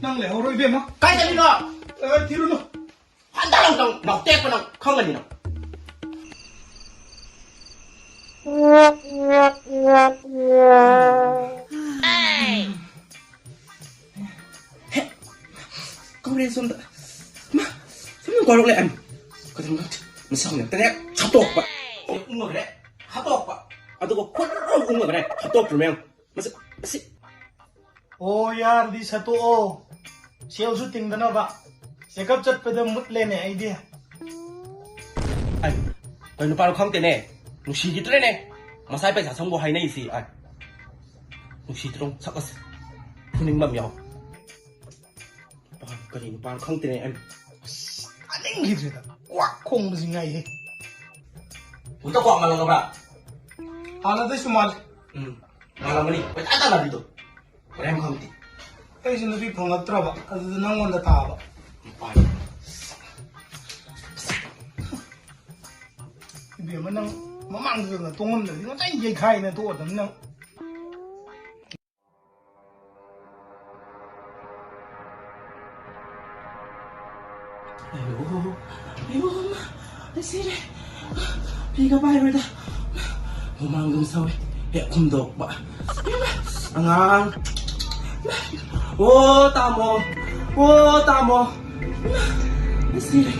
ꯅꯪ ꯂꯩꯍꯧꯔꯣ ꯏꯕꯦꯝꯃ꯫ ꯀꯥꯏ ꯆꯠꯂꯤꯅꯣ? ꯑ, ꯊꯤꯔꯨꯅꯨ꯫ ꯍꯟꯗꯛ ꯑꯃꯨꯛꯇꯪ ꯅꯞꯇꯦꯛꯄ ꯅꯪ ꯈꯪꯒꯅꯤ ꯅꯪ꯫ ꯍꯦ, ꯀꯧꯔꯦ ꯁꯣꯝꯗ꯫ ꯃꯥ, ꯁꯣꯝꯗ ꯀꯧꯔꯛꯂꯦ꯫ ꯑꯩ ꯀꯩꯗꯧꯅꯣ ꯈꯪꯗꯦ꯫ ꯃꯁꯥ ꯉꯥꯛꯇꯅꯦ ꯍꯥꯠꯇꯣꯛꯄ꯫ ꯎꯪꯉꯒꯅꯦ ꯍꯥꯠꯇꯣꯛꯄ꯫ ꯑꯗꯨꯒ ꯈꯨꯔꯨ ꯎꯪꯉꯒꯅꯦ ꯍꯥꯠꯇꯣꯛꯇ꯭ꯔꯣ ꯃꯌꯥꯝ꯫ ꯃꯁꯤ, ꯃꯁꯤ꯫ ꯑꯣ, ꯌꯥꯔꯗꯤ ꯁꯠꯇꯣꯛꯑꯣ꯫ ꯁꯦꯜꯁꯨ ꯇꯤꯡꯗꯅꯕ꯫ ꯆꯦꯛꯑꯞ ꯆꯠꯄꯗ ꯃꯨꯠꯂꯦꯅꯦ ꯑꯩꯗꯤ꯫ ꯑꯩ, ꯀꯩ ꯅꯨꯄꯥꯅꯣ ꯈꯪꯗꯦꯅꯦ꯫ ꯅꯨꯡꯁꯤꯈꯤꯗ꯭ꯔꯦꯅꯦ꯫ ꯃꯁꯥꯏ ꯄꯩꯁꯥ ꯁꯪꯕꯨ ꯍꯥꯏꯅꯩꯁꯤ꯫ ꯑꯩ, ꯅꯨꯡꯁꯤꯗ꯭ꯔꯣ ꯁꯛ ꯑꯁꯦ꯫ ꯐꯨꯅꯤꯡꯕ ꯑꯃ ꯌꯥꯎ꯫ ꯅꯨꯄꯥ ꯀꯔꯤ ꯅꯨꯄꯥꯅꯣ ꯈꯪꯗꯦꯅꯦ꯫ ꯑꯩ, ꯑꯁ, ꯇꯥꯅꯤꯡꯈꯤꯗ꯭ꯔꯦꯗ꯫ ꯀ꯭ꯋꯥꯛ ꯈꯣꯡꯕꯁꯤ ꯉꯥꯏꯍꯦ꯫ ꯍꯧꯖꯤꯛꯇ ꯀ꯭ꯋꯥꯛ ꯃꯥꯜꯂꯝꯃꯕ꯭ꯔꯥ? ꯍꯥꯟꯅꯗꯩꯁꯨ ꯃꯥꯜꯂꯦ꯫ ꯎꯝ, ꯃꯥꯜꯂꯝꯃꯅꯤ꯫ ꯀꯣꯏꯇꯥꯟ ꯇꯥꯟꯅꯕꯤꯗꯣ꯫ ꯃꯔꯝ ꯈꯪꯗꯦ꯫ ꯑꯩꯁꯨ ꯅꯨꯄꯤ ꯐꯪꯉꯛꯇ꯭ꯔꯕ, ꯑꯗꯨꯗ ꯅꯪꯉꯣꯟꯗ ꯊꯥꯕ꯫ ꯅꯨꯄꯥꯅꯤ꯫ ꯏꯕꯦꯝꯃ, ꯅꯪ ꯃꯃꯥꯡꯗ ꯇꯣꯡꯉꯝꯗ꯭ꯔꯗꯤ ꯉꯁꯥꯏ ꯌꯩꯈꯥꯏꯅ ꯇꯣꯛꯑꯗꯝꯅꯤ ꯅꯪ꯫ ꯑꯌꯣ, ꯑꯌꯣ, ꯑꯩ ꯁꯤꯔꯦ꯫ ꯐꯤꯒ ꯄꯥꯏꯔꯣꯏꯗ꯫ ꯍꯨꯃꯥꯡ ꯑꯗꯨꯝ ꯁꯧꯏ꯫ ꯍꯦꯛ ꯍꯨꯝꯗꯣꯛꯄ꯫ ꯑꯉꯥꯡ꯫ ꯑꯣ, ꯇꯥꯃꯣ꯫ ꯑꯣ, ꯇꯥꯃꯣ꯫ ꯑꯩ ꯁꯤꯔꯦ꯫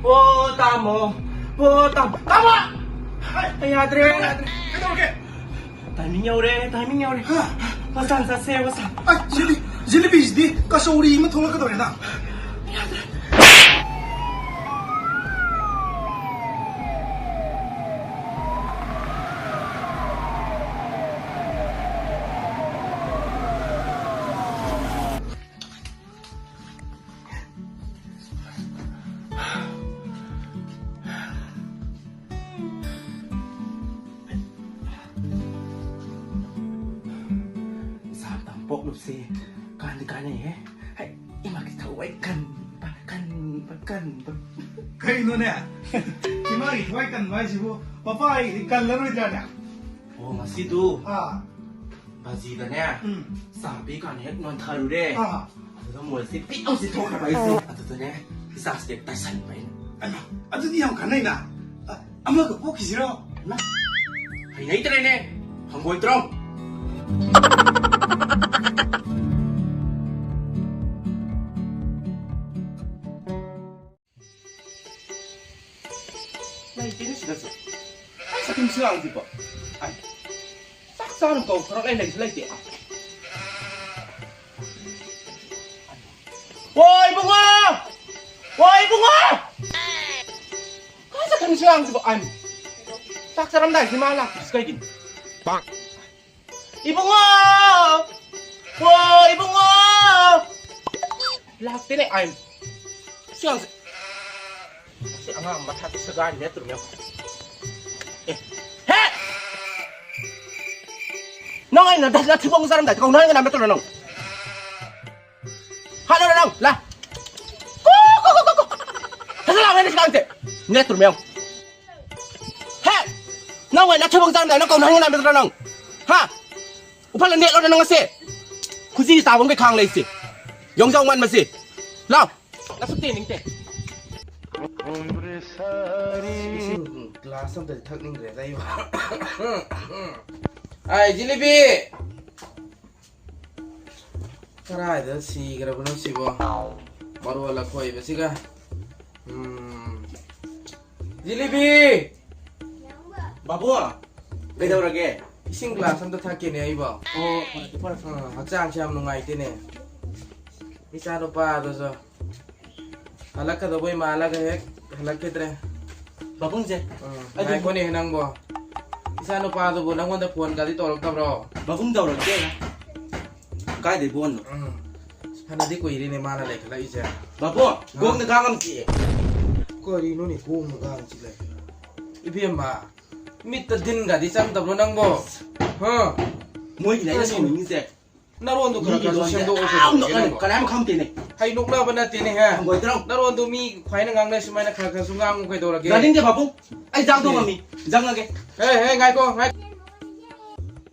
ꯑꯣ, ꯇꯥꯃꯣ꯫ ꯑꯣ, ꯇꯥꯃꯣ꯫ ꯇꯥꯃꯣ! ꯑꯩ ꯌꯥꯗ꯭ꯔꯦ꯫ ꯀꯩꯗꯧꯔꯒꯦ? ꯇꯥꯏꯃꯤꯡ ꯌꯧꯔꯦ, ꯇꯥꯏꯃꯤꯡ ꯌꯧꯔꯦ꯫ ꯍꯥ? ꯋꯥꯁꯥꯟ ꯆꯠꯁꯦ, ꯋꯥꯁꯥꯟ꯫ ꯑ, ꯖꯤꯂꯤ-, ꯖꯤꯂꯤꯕꯤꯁꯤꯗꯤ ꯀꯆꯧꯔꯤ ꯑꯃ ꯊꯣꯛꯂꯛꯀꯗꯧꯔꯦꯅ꯫ ꯏꯆꯥ ꯑꯝꯇꯪ ꯄꯣꯛꯂꯨꯕꯁꯤ ꯀꯥꯟꯗꯤ ꯀꯥꯟꯅꯩꯍꯦ꯫ ꯍꯩ, ꯏꯃꯥꯒꯤ ꯊꯋꯥꯏ ꯀꯟꯕ, ꯀꯟꯕ, ꯀꯟꯕ꯫ ꯀꯩꯅꯣꯅꯦ? ꯏꯃꯥꯒꯤ ꯊꯋꯥꯏ ꯀꯟꯕ ꯍꯥꯏꯁꯤꯕꯨ ꯃꯄꯥꯒꯤꯗꯤ ꯀꯜꯂꯔꯣꯏꯗ꯭ꯔꯥꯅꯦ? ꯑꯣ, ꯉꯁꯤꯗꯨ ꯑꯥ꯫ ꯕꯥꯖꯤꯗꯅꯦ, ꯎꯝ꯫ ꯆꯥ ꯄꯤ ꯀꯥꯟꯗ ꯍꯦꯛ ꯅꯣꯟꯊꯔꯨꯔꯦ꯫ ꯑꯥ꯫ ꯑꯗꯨꯗ ꯃꯣꯏꯁꯦ ꯄꯤꯛ ꯂꯥꯎ ꯆꯤꯊꯣꯛꯈ꯭ꯔꯕ ꯑꯩꯁꯦ꯫ ꯑꯗꯨꯗꯅꯦ, ꯏꯆꯥꯁꯦ ꯇꯥꯏꯁꯟꯕ ꯑꯩꯅ꯫ ꯑꯩꯃꯥ, ꯑꯗꯨꯗꯤ ꯌꯥꯝ ꯀꯥꯟꯅꯩꯅ꯫ ꯑ, ꯑꯃꯒ ꯄꯣꯛꯈꯤꯁꯤꯔꯣ? ꯏꯃꯥ, ꯍꯩꯅꯩꯇ꯭ꯔꯦꯅꯦ, ꯍꯪꯒꯣꯏꯇ꯭ꯔꯣ? ꯂꯩꯇꯦꯅꯦ ꯁꯤꯗꯁꯨ꯫ ꯍꯧꯖꯤꯛꯄꯣ꯫ ꯑꯩ ꯆꯥꯛ ꯆꯥꯅ ꯀꯧ ꯊꯣꯔꯛ ꯂꯩ ꯂꯩꯁꯨ ꯂꯩꯇꯦ꯫ ꯑꯣ ꯏꯕꯨꯡꯉꯣ! ꯑꯣ ꯏꯕꯨꯡꯉꯣ! ꯀꯥꯏ ꯆꯠꯈ꯭ꯔꯅꯤ ꯁꯤ ꯑꯉꯥꯡꯁꯤꯕꯣ? ꯑꯩ ꯆꯥꯛ ꯆꯥꯔꯝꯗꯥꯏꯁꯤ ꯃꯥ ꯂꯥꯛꯇ꯭ꯔꯤꯁꯤ ꯀꯩꯒꯤꯅꯣ? ꯏꯕꯨꯡꯉꯣ! ꯑꯣ ꯏꯕꯨꯡꯉꯣ! ꯂꯥꯛꯇꯦꯅꯦ ꯑꯩ ꯁꯤ ꯑꯉꯥꯡꯁꯦ꯫ ꯁꯤ ꯑꯉꯥꯡ ꯃꯊꯥ ꯁꯒꯥꯏ ꯅꯠꯇ꯭ꯔꯣ ꯃꯌꯥꯝ? ꯑꯦ, ꯍꯦ! ꯅꯪ ꯑꯩꯅ ꯅꯊꯤꯕꯣꯡ ꯆꯥꯔꯝꯗꯥꯏꯗ ꯀꯧꯅ ꯍꯥꯏꯔꯒ ꯅꯠꯇ꯭ꯔꯣ ꯅꯪ? ꯍꯥꯠꯂꯣ ꯅꯪ, ꯂꯥ꯫ ꯀꯣ, ꯀꯣ, ꯀꯣ, ꯀꯣ, ꯀꯣ꯫ ꯐꯖꯅ ꯂꯥꯎꯅꯦ ꯁꯤ ꯑꯉꯥꯡꯁꯦ꯫ ꯅꯠꯇ꯭ꯔꯣ ꯃꯌꯥꯝ? ꯍꯦ! ꯅꯪ ꯑꯣꯏꯅ ꯅꯊꯤꯕꯣꯡ ꯆꯥꯔꯝꯗꯥꯏꯗ ꯅꯪ ꯀꯧꯅ ꯍꯥꯏꯔꯒ ꯅꯠꯇ꯭ꯔꯣ ꯅꯪ? ꯍꯥ? ꯎꯐꯜ ꯅꯦꯠꯂꯣ ꯅꯪ ꯉꯁꯤ? ꯈꯨꯖꯤ ꯆꯥꯕ ꯑꯃꯒꯤ ꯈꯥꯡ ꯂꯩꯁꯤ꯫ ꯌꯣꯡꯖꯥꯎ ꯃꯥꯟꯕꯁꯤ꯫ ꯂꯥꯎ꯫ ꯅꯁꯨꯛ ꯇꯦꯟꯅꯤꯡꯇꯦ꯫ ꯏꯁꯤꯡ ꯒ꯭ꯂꯥꯁ ꯑꯝꯇꯗꯤ ꯊꯛꯅꯤꯡꯈ꯭ꯔꯦꯗ ꯑꯩꯕꯨ꯫ ꯑꯥꯏ, ꯖꯤꯂꯤꯕꯤ! ꯀꯔꯥꯏꯗ ꯁꯤꯈ꯭ꯔꯕꯅꯣ ꯁꯤꯕꯣ? ꯃꯔꯣꯜ ꯑꯈꯣꯏꯕꯁꯤꯒ꯫ ꯎꯝ꯫ ꯖꯤꯂꯤꯕꯤ! ꯕꯥꯕꯨ, ꯀꯩꯗꯧꯔꯒꯦ? ꯏꯁꯤꯡ ꯒ꯭ꯂꯥꯁ ꯑꯝꯇ ꯊꯛꯀꯦꯅꯦ ꯑꯩꯕꯣ꯫ ꯑꯣ, ꯐꯔꯦ, ꯐꯔꯦ꯫ ꯑꯥ, ꯍꯛꯆꯥꯡꯁꯦ ꯌꯥꯝ ꯅꯨꯡꯉꯥꯏꯇꯦꯅꯦ꯫ ꯏꯆꯥ ꯅꯨꯄꯥꯗꯨꯁꯨ ꯍꯜꯂꯛꯀꯗꯧꯕꯩ ꯃꯥꯜꯂꯒ ꯍꯦꯛ ꯍꯜꯂꯛꯈꯤꯗ꯭ꯔꯦ꯫ ꯕꯥꯕꯨꯡꯁꯦ, ꯎꯝ, ꯑꯩ ꯉꯥꯏꯈꯣꯅꯦ ꯅꯪꯕꯣ꯫ ꯏꯆꯥ ꯅꯨꯄꯥꯗꯨꯕꯨ ꯅꯪꯉꯣꯟꯗ ꯐꯣꯟꯒꯗꯤ ꯇꯧꯔꯛꯇꯕ꯭ꯔꯣ? ꯕꯥꯕꯨꯡ ꯇꯧꯔꯛꯇꯦ꯫ ꯀꯥꯏꯗꯩ ꯐꯣꯟꯅꯣ? ꯎꯝ, ꯐꯅꯗꯤ ꯀꯨꯏꯔꯦꯅꯦ ꯃꯥꯅ ꯂꯩꯈꯠꯂꯛꯏꯁꯦ꯫ ꯕꯥꯕꯨ, ꯑꯥ꯫ ꯒꯣꯡꯗ ꯀꯥꯡ ꯑꯃ ꯆꯤꯛꯑꯦ꯫ ꯀꯔꯤꯅꯣꯅꯦ ꯒꯣꯡꯗ ꯀꯥꯡ ꯆꯤꯛꯂꯦ? ꯏꯕꯦꯝꯃ, ꯃꯤꯠꯇ ꯗꯤꯟꯒꯗꯤ ꯆꯪꯗꯕ꯭ꯔꯣ ꯅꯪꯕꯣ? ꯍꯥ? ꯃꯣꯏꯒꯤꯅꯦ ꯑꯩꯅ ꯀꯔꯤꯅꯣ? ꯁꯥꯎꯅꯤꯡꯉꯤꯁꯦ꯫ ꯅꯔꯣꯟꯗꯣ ꯈꯔ ꯃꯤꯒꯤ ꯈꯔꯁꯨ ꯂꯣꯟꯁꯦ ꯁꯦꯝꯗꯣꯛꯑꯣ ꯌꯥꯝ ꯀꯩꯗꯧꯔꯒꯦ ꯅꯣꯛꯅꯅꯦ, ꯅꯪꯕꯣ? ꯀꯅꯥꯝ ꯈꯪꯗꯦꯅꯦ꯫ ꯍꯩ ꯅꯣꯛꯅꯕ ꯅꯠꯇꯦꯅꯦꯍꯦ꯫ ꯍꯪꯒꯣꯏꯗ꯭ꯔꯣ? ꯅꯔꯣꯟꯗꯣ ꯃꯤ ꯈ꯭ꯋꯥꯏꯅ ꯉꯥꯡꯅꯩ ꯁꯨꯃꯥꯏꯅ ꯈꯔ ꯈꯔꯁꯨ ꯉꯥꯡꯉꯨ ꯀꯩꯗꯧꯔꯒꯦ? ꯇꯥꯅꯤꯡꯗꯦ ꯕꯥꯕꯨ, ꯑꯩ ꯆꯥꯛ ꯊꯣꯡꯉꯝꯃꯤ, ꯆꯪꯉꯒꯦ꯫ ꯍꯦ, ꯍꯦ, ꯉꯥꯏꯈꯣ, ꯉꯥꯏ-,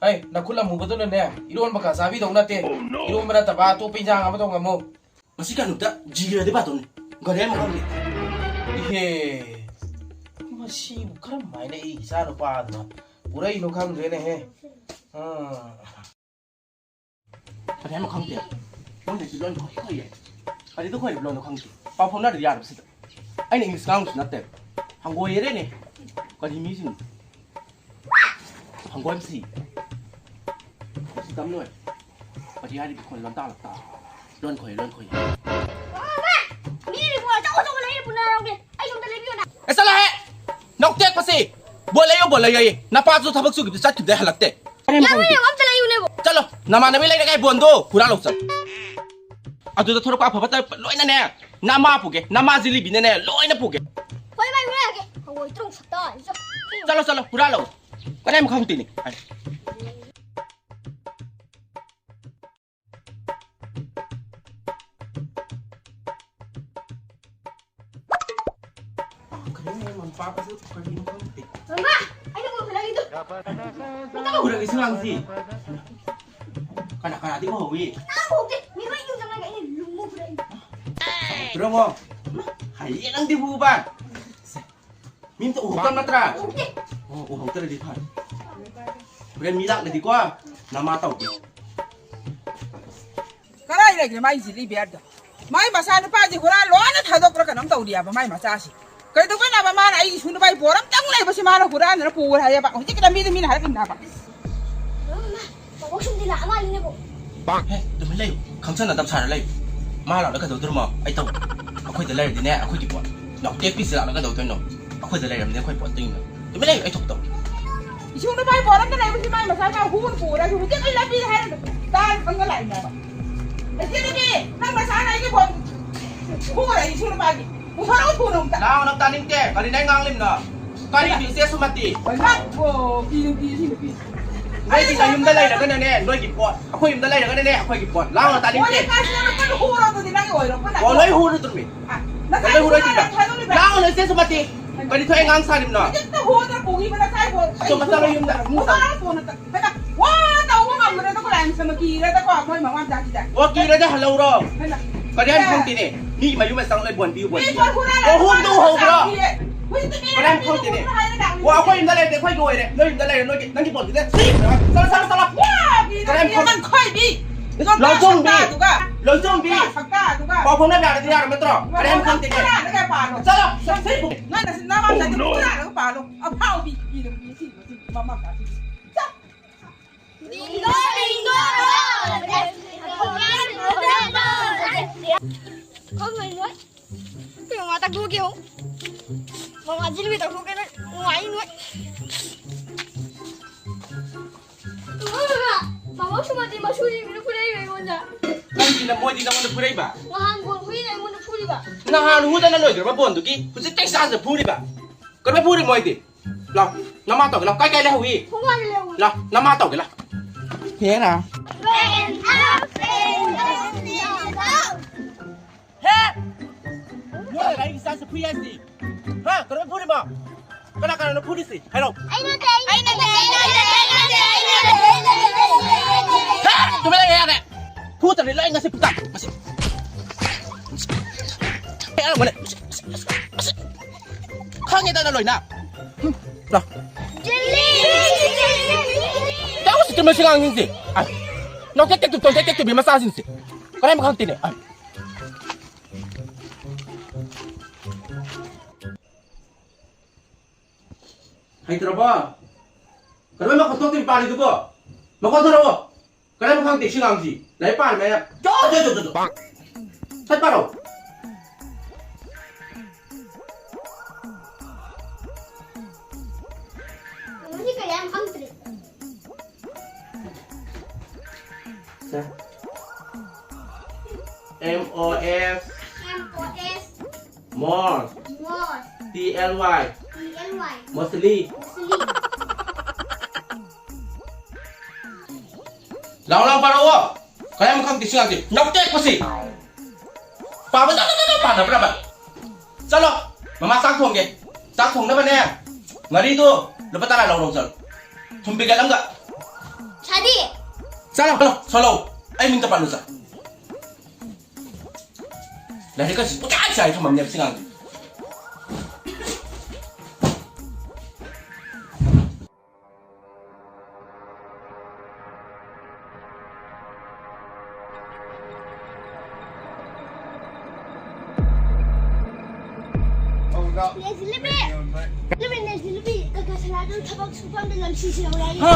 ꯍꯩ, ꯅꯈꯨꯠ ꯑꯃꯨꯕꯗꯨꯅꯅꯦ, ꯏꯔꯣꯟꯕ ꯈꯔ ꯆꯥꯕꯤꯗꯧ ꯅꯠꯇꯦ꯫ Oh, no! ꯏꯔꯣꯟꯕ ꯅꯠꯇꯕ ꯑꯇꯣꯞꯄ ꯏꯟꯖꯥꯡ ꯑꯃ ꯊꯣꯡꯉꯝꯃꯣ꯫ ꯃꯁꯤ ꯀꯩꯅꯣꯝꯇ ꯖꯤꯔꯗꯤ ꯄꯥꯊꯣꯛꯅꯤ꯫ ꯒꯥꯔꯤ ꯑꯃ ꯈꯪꯗꯦ꯫ ꯏꯍꯦ, ꯃꯁꯤꯕꯨ ꯀꯔꯝꯍꯥꯏꯅ ꯑꯩ ꯏꯆꯥ ꯅꯨꯄꯥꯗꯨꯅ ꯄꯨꯔꯛꯏꯅꯣ ꯈꯪꯗ꯭ꯔꯦꯅꯦꯍꯦ꯫ ꯑꯥ꯫ ꯀꯔꯤ ꯍꯥꯏꯅꯣ ꯈꯪꯗꯦ꯫ ꯃꯣꯏꯅ ꯁꯤ ꯂꯣꯟ ꯈꯣꯏ ꯈꯣꯏꯌꯦ꯫ ꯀꯔꯤꯗ ꯈꯣꯏꯔꯤꯕ ꯂꯣꯟꯗꯣ ꯈꯪꯗꯦ꯫ ꯄꯥꯎ ꯐꯥꯎꯅꯗ꯭ꯔꯗꯤ ꯌꯥꯔꯕꯁꯤꯗ꯫ ꯑꯩꯅ ꯏꯪꯂꯤꯁ ꯉꯥꯡꯕꯁꯨ ꯅꯠꯇꯦ꯫ ꯍꯪꯒꯣꯏꯔꯦꯅꯦ꯫ ꯀꯔꯤ ꯃꯤꯁꯤꯡ꯫ ꯍꯪꯒꯣꯏꯕꯁꯤ꯫ ꯁꯤ ꯇꯝ ꯂꯣꯏ꯫ ꯄꯇꯤ ꯍꯥꯏꯔꯤꯕ ꯈꯣꯟ ꯂꯣꯟ ꯇꯥꯂꯛꯇ꯫ ꯂꯣꯟ ꯈꯣꯏ, ꯂꯣꯟ ꯈꯣꯏ꯫ ꯑꯣ, ꯚꯥꯏ! ꯃꯤꯗꯤ ꯕꯣꯜ ꯑꯆꯧ ꯑꯆꯧꯕ ꯂꯩꯔ ꯄꯨꯅꯔꯛꯑꯣꯒꯦ꯫ ꯑꯩꯁꯨ ꯑꯝꯇ ꯂꯩꯕꯤꯌꯨꯅ꯫ ꯑꯦ, ꯆꯠꯂꯣꯍꯦ! ꯅꯧꯇꯦꯛꯄꯁꯤ! ꯕꯣꯜ ꯂꯩꯌꯣ, ꯕꯣꯜ ꯂꯩꯌꯣ ꯍꯥꯏꯌꯦ꯫ ꯅꯄꯥꯁꯨ ꯊꯕꯛ ꯁꯨꯈꯤꯕꯗ ꯆꯠꯈꯤꯕꯗꯩ ꯍꯜꯂꯛꯇꯦ꯫ ꯌꯥꯔꯣꯏ, ꯌꯥꯔꯣꯏ, ꯑꯝꯇ ꯂꯩꯌꯨꯅꯦꯕꯣ꯫ ꯆꯠꯂꯣ, ꯅꯃꯥꯟꯅꯕꯤ ꯂꯩꯔꯒ ꯑꯩ ꯕꯣꯜꯗꯣ ꯍꯨꯔꯥꯜꯂꯧ ꯆꯠꯂꯣ꯫ ꯑꯗꯨꯗ ꯊꯣꯔꯛꯄ ꯑꯐ ꯐꯠꯇ ꯂꯣꯏꯅꯅꯦ, ꯅꯃꯥ ꯄꯨꯒꯦ, ꯅꯃꯥ ꯖꯤꯂꯤꯕꯤꯅꯅꯦ, ꯂꯣꯏꯅ ꯄꯨꯒꯦ꯫ ꯍꯣꯏ ꯚꯥꯏ, ꯍꯨꯔꯥꯜꯂꯒꯦ꯫ ꯍꯋꯥꯏ ꯇ꯭ꯔꯨꯡ ꯁꯛꯇ꯫ ꯆꯠꯂꯣ, ꯆꯠꯂꯣ, ꯍꯨꯔꯥꯜꯂꯧ꯫ ꯀꯗꯥꯏ ꯃꯈꯥ ꯍꯨꯟꯇꯣꯏꯅꯤ? ꯍꯥꯏ꯫ ꯀꯔꯤꯅꯣ ꯃꯃꯥ ꯄꯥꯕꯁꯨ ꯀꯔꯤꯅꯣ ꯈꯪꯗꯦ꯫ ꯃꯃꯥ, ꯑꯩꯅ ꯄꯨꯔꯛꯄ ꯅꯪꯒꯤꯗꯣ꯫ ꯅꯪꯅ ꯄꯨꯔꯛꯏꯁꯤ ꯉꯥꯡꯁꯤ꯫ ꯀꯅꯥ ꯀꯅꯥꯗꯤ ꯎꯍꯧꯏ? ꯅꯪ ꯎꯍꯧꯗꯦ꯫ ꯃꯤ ꯂꯣꯏ ꯌꯨꯝ ꯆꯪꯅꯒ꯭ꯔꯦ꯫ ꯑꯩꯅ ꯂꯨꯝꯃ ꯄꯨꯔꯛꯏꯅꯤ꯫ ꯇꯨꯔꯝꯃꯣ꯫ ꯍꯩꯌꯦ ꯅꯪꯗꯤ ꯎꯕ꯫ ꯃꯤ ꯑꯝꯇ ꯎꯍꯧꯗꯕ ꯅꯠꯇ꯭ꯔꯥ? ꯎꯍꯧꯗꯦ꯫ ꯑꯣ, ꯎꯍꯧꯗ꯭ꯔꯗꯤ ꯐꯔꯦ꯫ ꯍꯣꯔꯦꯟ ꯃꯤ ꯂꯥꯛꯂꯗꯤꯀꯣ, ꯅꯃꯥ ꯇꯧꯒꯦ꯫ ꯀꯗꯥꯏ ꯂꯩꯈ꯭ꯔꯦ ꯃꯥꯏ ꯖꯤꯂꯤ ꯕꯤꯌꯔꯗꯣ? ꯃꯥꯏ ꯃꯆꯥꯅꯨꯄꯥꯁꯤ ꯍꯨꯔꯥꯟ ꯂꯣꯏꯅ ꯊꯥꯗꯣꯛꯄ꯭ꯔꯥ ꯀꯩꯅꯣꯝ ꯇꯧꯔꯤꯑꯕ ꯃꯥꯏ ꯃꯆꯥꯁꯤ꯫ ꯀꯩꯗꯧꯕꯩꯅꯣꯕ ꯃꯥꯅ ꯑꯩꯒꯤ ꯏꯁꯨ ꯅꯨꯄꯥꯒꯤ ꯄꯣꯠ ꯑꯝꯇꯪ ꯂꯩꯕꯁꯤ ꯃꯥꯅ ꯍꯨꯔꯥꯟꯗꯅ ꯄꯨꯈ꯭ꯔꯦ ꯍꯥꯏꯌꯦꯕ? ꯍꯧꯖꯤꯛꯀꯤ ꯂꯝꯕꯤꯗ ꯃꯤꯅ ꯍꯥꯏꯔꯛꯏꯅꯦꯕ꯫ ꯃꯥ, ꯃꯕꯣꯛ ꯁꯨꯝꯗꯤ ꯂꯥꯛꯑ ꯃꯥꯜꯂꯤꯅꯦꯕꯣ꯫ ꯍꯦ, ꯇꯨꯃꯤꯟ ꯂꯩꯌꯨ꯫ ꯈꯪꯁꯟꯅꯗꯕ ꯁꯥꯔ ꯂꯩꯌꯨ꯫ ꯃꯥ ꯂꯥꯛꯂ ꯀꯩꯗꯧꯗꯣꯏꯅꯣ? ꯑꯩ ꯇꯧ-, ꯑꯩꯈꯣꯏꯗ ꯂꯩꯔꯗꯤꯅꯦ, ꯑꯩꯈꯣꯏꯒꯤ ꯄꯣꯠ꯫ ꯅꯥꯎꯇꯦꯛꯄꯤꯁꯤ ꯂꯥꯛꯂ ꯀꯩꯗꯧꯗꯣꯏꯅꯣ? ꯑꯩꯈꯣꯏꯗ ꯂꯩꯔꯝꯅꯦ, ꯑꯩꯈꯣꯏ ꯄꯣꯠꯇꯨꯒꯤꯅꯣ꯫ ꯇꯨꯃꯤꯟ ꯂꯩꯌꯨ, ꯑꯩ ꯊꯣꯛꯄ ꯇꯧꯒꯦ꯫ ꯏꯁꯨ ꯅꯨꯄꯥꯒꯤ ꯄꯣꯠ ꯑꯝꯇ ꯂꯩꯕꯁꯤ ꯃꯥꯏ ꯃꯆꯥꯅꯨꯄꯥ ꯍꯨꯅ ꯄꯨꯔꯒ ꯍꯧꯖꯤꯛ ꯑꯩ ꯂꯝꯕꯤꯗ ꯍꯥꯏꯔꯒ ꯇꯥꯔ ꯈꯪꯉ ꯂꯥꯛꯏꯅꯦꯕ꯫ ꯏꯆꯦ ꯅꯨꯄꯤ, ꯅꯪ ꯅꯆꯥꯅ ꯑꯩꯒꯤ ꯄꯣꯠ ꯍꯨꯔ ꯏꯁꯨ ꯅꯨꯄꯥꯒꯤ꯫ ꯄꯨꯊꯣꯔꯛꯑꯣ ꯊꯨꯅ ꯑꯝꯇ꯫ ꯂꯥꯎꯅ ꯇꯥꯅꯤꯡꯗꯦ꯫ ꯀꯔꯤꯅꯣ ꯑꯩ ꯉꯥꯡꯂꯤꯝꯅ? ꯀꯔꯤꯅꯣ ꯏꯆꯦ ꯁꯨꯃꯇꯤ? ꯍꯣꯏ, ꯃꯥ, ꯑꯣ, ꯄꯤ ꯅꯨꯄꯤ, ꯁꯤ ꯅꯨꯄꯤ꯫ ꯅꯣꯏꯗꯤ ꯅꯌꯨꯝꯗ ꯂꯩꯔꯒꯅꯅꯦ, ꯅꯣꯏꯒꯤ ꯄꯣꯠ꯫ ꯑꯩꯈꯣꯏ ꯌꯨꯝꯗ ꯂꯩꯔꯒꯅꯅꯦ, ꯑꯩꯈꯣꯏꯒꯤ ꯄꯣꯠ꯫ ꯂꯥꯎꯅ ꯇꯥꯅꯤꯡꯗꯦ꯫ ꯍꯣꯏ, ꯀꯥꯁꯤ ꯅꯪ ꯀꯟꯅ ꯍꯨꯔꯣ ꯑꯗꯨꯗꯤ ꯅꯪꯒꯤ ꯑꯣꯏꯔꯣ, ꯀꯟꯅ꯫ ꯑꯣ, ꯂꯣꯏ ꯍꯨꯔꯨ ꯇꯨꯝꯃꯤ꯫ ꯑ, ꯅꯆꯥ ꯂꯣꯏ ꯍꯨꯔꯣ ꯅꯆꯥ ꯇꯨꯝꯃꯤ꯫ ꯊꯥꯗꯣꯛꯂꯤꯕ꯭ꯔꯥ? ꯂꯥꯎꯅ ꯏꯆꯦ ꯁꯨꯃꯇꯤ꯫ ꯀꯔꯤ ꯊꯣꯛꯑꯦ ꯉꯥꯡ ꯁꯥꯔꯤꯝꯅꯣ? ꯍꯧꯖꯤꯛꯇ ꯍꯨꯗꯅ ꯄꯨꯈꯤꯕ ꯅꯆꯥ ꯏꯕꯣ꯫ ꯆꯣ, ꯆꯠꯂꯣ ꯌꯨꯝꯗ꯫ ꯃꯨꯛ ꯆꯠꯂꯣ꯫ ꯍꯨꯔꯥꯟ ꯄꯨꯅ ꯇ-, ꯍꯩꯃꯥ, ꯋꯥ ꯇꯧꯕ ꯉꯝꯗ꯭ꯔꯦꯗꯀꯣ, ꯂꯥꯏ ꯃꯁꯝꯅ ꯀꯤꯔꯦꯗꯀꯣ, ꯃꯣꯏ ꯃꯃꯥ ꯃꯆꯥꯁꯤꯗ꯫ ꯑꯣ, ꯀꯤꯔꯗꯤ ꯍꯜꯂꯧꯔꯣ꯫ ꯍꯩꯃꯥ꯫ ꯀꯔꯤ ꯍꯥꯏꯅ ꯈꯪꯗꯦꯅꯦ? ꯃꯤ ꯃꯌꯨꯝ ꯃꯁꯪ ꯂꯣꯏ ꯕꯣꯟꯕꯤꯌꯨ, ꯃꯤ ꯕꯣꯟꯕꯤꯌꯨ꯫ ꯄꯣꯠ ꯍꯨꯔꯥꯜꯂꯒ ꯑꯣ, ꯍꯨꯝꯗꯨ ꯍꯧꯕ꯭ꯔꯣ? ꯍꯨꯔꯥꯜꯂꯒ ꯂꯥꯛꯄꯤꯌꯦ꯫ ꯍꯧꯖꯤꯛꯇꯤ ꯃꯤ ꯀꯔꯝ ꯂꯣꯏ ꯈꯪꯗꯦꯅꯦ? ꯍꯨꯔꯥꯜꯂꯒ ꯂꯥꯛꯄꯤꯌꯦ꯫ ꯑꯣ, ꯑꯩꯈꯣꯏ ꯌꯨꯝꯗ ꯂꯩꯔꯗꯤ ꯑꯩꯈꯣꯏꯒꯤ ꯑꯣꯏꯔꯦ꯫ ꯅꯣꯏ ꯌꯨꯝꯗ ꯂꯩꯔꯦ, ꯅꯣꯏꯒꯤ, ꯅꯪꯒꯤ ꯄꯣꯠꯇꯨꯗ ꯁꯤ ꯆꯠꯂꯣ, ꯆꯠꯂꯣ, ꯆꯠꯂꯣ꯫ ꯋꯥ, ꯃꯤ ꯀꯔꯝ ꯅꯪ ꯈꯪ-, ꯈꯣꯏꯕꯤ꯫ ꯂꯧꯆꯨꯡꯕꯤ꯫ ꯁꯛꯇꯥꯗꯨꯒ꯫ ꯂꯧꯆꯨꯡꯕꯤ꯫ ꯁꯛꯇꯥꯗꯨꯒ꯫ ꯄꯥꯎ ꯐꯥꯎꯅꯕ ꯌꯥꯔꯗꯤ ꯌꯥꯔꯕ ꯅꯠꯇ꯭ꯔꯣ? ꯀꯔꯤ ꯍꯥꯏꯅ ꯈꯪꯗꯦꯅꯦ? ꯍꯨꯔꯥꯜꯂꯒ ꯄꯥꯜꯂꯣ꯫ ꯆꯠꯂꯣ, ꯆꯠꯂꯣ, ꯆꯠꯂꯣ꯫ ꯅꯪ ꯅꯆꯤꯟ ꯅꯅꯥꯎ ꯃꯆꯥꯁꯤꯡ ꯍꯨꯔꯥꯜꯂꯒ ꯄꯥꯜꯂꯣ꯫ ꯑꯐꯥꯎꯕꯤ, ꯄꯤ ꯅꯨꯄꯤ, ꯁꯤ ꯅꯨꯄꯤ, ꯃꯃꯥ ꯃꯆꯥꯁꯤꯡ꯫ ꯈꯪꯉꯣꯏ ꯅꯣꯏ꯫ ꯀꯩꯅꯣ ꯉꯥꯛꯇ ꯒꯨꯒꯦ꯫ ꯃꯃꯥ ꯖꯤꯂꯤꯕꯤ ꯇꯧꯊꯣꯛꯀꯦ ꯅꯣꯏ꯫ ꯅꯨꯡꯉꯥꯏ ꯅꯣꯏ꯫ ꯃꯃꯥ ꯁꯨꯃꯇꯤ ꯃꯁꯨꯔꯤ ꯃꯤꯅ ꯐꯨꯔꯛꯏꯕ ꯑꯩꯉꯣꯟꯗ꯫ ꯀꯔꯤꯒꯤꯅ ꯃꯣꯏꯗꯤ ꯅꯉꯣꯟꯗ ꯐꯨꯔꯛꯏꯕ? ꯅꯍꯥꯟ ꯕꯣꯜ ꯍꯨꯏꯅ ꯑꯩꯉꯣꯟꯗ ꯐꯨꯔꯤꯕ꯫ ꯅꯍꯥꯟ ꯍꯨꯗꯅ ꯂꯣꯏꯈ꯭ꯔꯕ ꯕꯣꯟꯗꯨꯒꯤ ꯍꯧꯖꯤꯛ ꯇꯦꯛꯁꯥꯁꯇ ꯐꯨꯔꯤꯕ? ꯀꯔꯝꯍꯥꯏ ꯐꯨꯔꯤ ꯃꯣꯏꯗꯤ? ꯂꯥꯎ, ꯅꯃꯥ ꯇꯧꯒꯦ ꯂꯥꯎ꯫ ꯀꯥꯏ ꯀꯥꯏ ꯂꯩꯍꯧꯏ? ꯊꯣꯡꯒꯥꯟꯗ ꯂꯩꯍꯧꯏ꯫ ꯂꯥꯎ, ꯅꯃꯥ ꯇꯧꯒꯦ ꯂꯥꯎ꯫ ꯍꯦꯔꯥ꯫ ꯍꯦ! ꯅꯣꯏꯅ ꯂꯥꯏꯔꯤꯛ ꯏꯆꯥꯁꯦ ꯐꯨꯏ ꯍꯥꯏꯁꯤ? ꯍꯥ? ꯀꯔꯝꯍꯥꯏ ꯐꯨꯔꯤꯕ? ꯀꯅꯥ ꯀꯅꯥꯅꯣ ꯐꯨꯔꯤꯁꯤ? ꯍꯥꯏꯔꯛꯑꯣ꯫ ꯑꯩ ꯅꯠꯇꯦ, ꯑꯩ ꯅꯠꯇꯦ, ꯑꯩ ꯅꯠꯇꯦ, ꯑꯩ ꯅꯠꯇꯦ, ꯑꯩ ꯅꯠꯇꯦ, ꯑꯩ ꯅꯠꯇꯦ, ꯑꯩ ꯅꯠꯇꯦ, ꯑꯩ ꯅꯠꯇꯦ꯫ ꯍꯦ! ꯇꯨꯃꯤꯟ ꯂꯩꯌꯨ ꯌꯥꯔꯦ꯫ ꯐꯨꯗꯕꯅꯤ ꯂꯣꯏ ꯉꯁꯤ ꯄꯨꯡꯇꯥ꯫ ꯃꯁꯤ꯫ ꯍꯦ, ꯑꯔꯝꯕꯅꯦ꯫ ꯃꯁꯤ, ꯃꯁꯤ, ꯃꯁꯤ, ꯃꯁꯤ꯫ ꯈꯪꯉꯦꯗꯅ ꯂꯣꯏꯅ꯫ ꯍꯨꯝ, ꯂꯥꯎ꯫ ꯖꯤꯂꯤ! ꯇꯧꯁꯤ ꯃꯁꯤ ꯑꯉꯥꯡꯁꯤꯡꯁꯦ꯫ ꯑꯥꯏ꯫ ꯅꯣꯛꯇꯦꯛ ꯇꯦꯛ ꯇꯨ, ꯇꯣꯏꯇꯦꯛ ꯇꯦꯛ ꯇꯨꯕꯤ ꯃꯆꯥꯁꯤꯡꯁꯦ꯫ ꯀꯔꯥꯏ ꯃꯈꯥ ꯇꯦꯅꯦ? ꯑꯥꯏ꯫ ꯍꯩꯇ꯭ꯔꯕꯣ? ꯀꯔꯝꯕ ꯃꯈꯣꯟ ꯊꯣꯛꯇꯕꯤ ꯄꯥꯔꯤꯗꯨꯕꯣ? ꯃꯈꯣꯟ ꯊꯣꯔꯛꯑꯣ꯫ ꯀꯔꯝꯕ ꯈꯪꯗꯦ ꯁꯤ ꯑꯉꯥꯡꯁꯤ? ꯂꯥꯏꯔꯤꯛ ꯄꯥꯔꯤ ꯃꯌꯥꯝ꯫ ꯆꯣ, ꯆꯣ, ꯆꯣ, ꯆꯣ, ꯆꯣ꯫ ꯁꯠ ꯄꯥꯔꯣ꯫ ꯃꯁꯤ ꯀꯔꯤ ꯌꯥꯝ ꯈꯪꯗ꯭ꯔꯤ꯫ ꯁꯦ꯫ M O S꯫ M O S꯫ More꯫ More꯫ T L Y꯫ T L Y꯫ Mostly꯫ Mostly꯫ ꯂꯥꯎ ꯂꯥꯎ ꯄꯥꯔꯛꯑꯣ꯫ ꯀꯔꯝ ꯈꯪꯗꯦ ꯁꯤ ꯉꯥꯛꯇꯤ꯫ ꯅꯣꯛꯇꯦꯛꯄꯁꯤ꯫ ꯄꯥꯕ ꯆꯠꯂꯣ, ꯆꯠꯂꯣ, ꯄꯥꯗꯕ꯭ꯔꯕ? ꯆꯠꯂꯣ꯫ ꯃꯃꯥ ꯆꯥꯛ ꯊꯣꯡꯒꯦ꯫ ꯆꯥꯛ ꯊꯣꯡꯅꯕꯅꯦ꯫ ꯉꯥꯔꯤꯗꯣ ꯂꯨꯄꯥ ꯇꯔꯥ ꯂꯧꯔꯣ ꯆꯠꯂꯣ꯫ ꯊꯨꯝ ꯄꯤꯀꯦꯠ ꯑꯃꯒ꯫ ꯁꯥꯗꯤ꯫ ꯆꯠꯂꯣ, ꯆꯠꯂꯣ, ꯆꯠꯂꯣ꯫ ꯑꯩ ꯃꯤꯡꯗ ꯄꯜꯂꯨ ꯆꯠꯂꯣ꯫ ꯂꯥꯏꯔꯤꯛꯀꯁꯤ ꯄꯨꯡꯆꯥꯏ ꯆꯥꯏ ꯊꯝꯃꯝꯅꯦꯕ ꯁꯤ ꯉꯥꯡꯁꯦ꯫ ꯅꯦ ꯖꯤꯂꯤꯕꯤ! ꯖꯤꯂꯤꯕꯤ, ꯅꯦ ꯖꯤꯂꯤꯕꯤ! ꯀꯀꯥ ꯁꯅꯥꯗꯨ ꯊꯕꯛ ꯁꯨꯐꯝꯗ ꯂꯝꯁꯤꯁꯨ ꯌꯥꯎꯔꯦ ꯍꯥꯏꯌꯦ꯫ ꯍꯥ?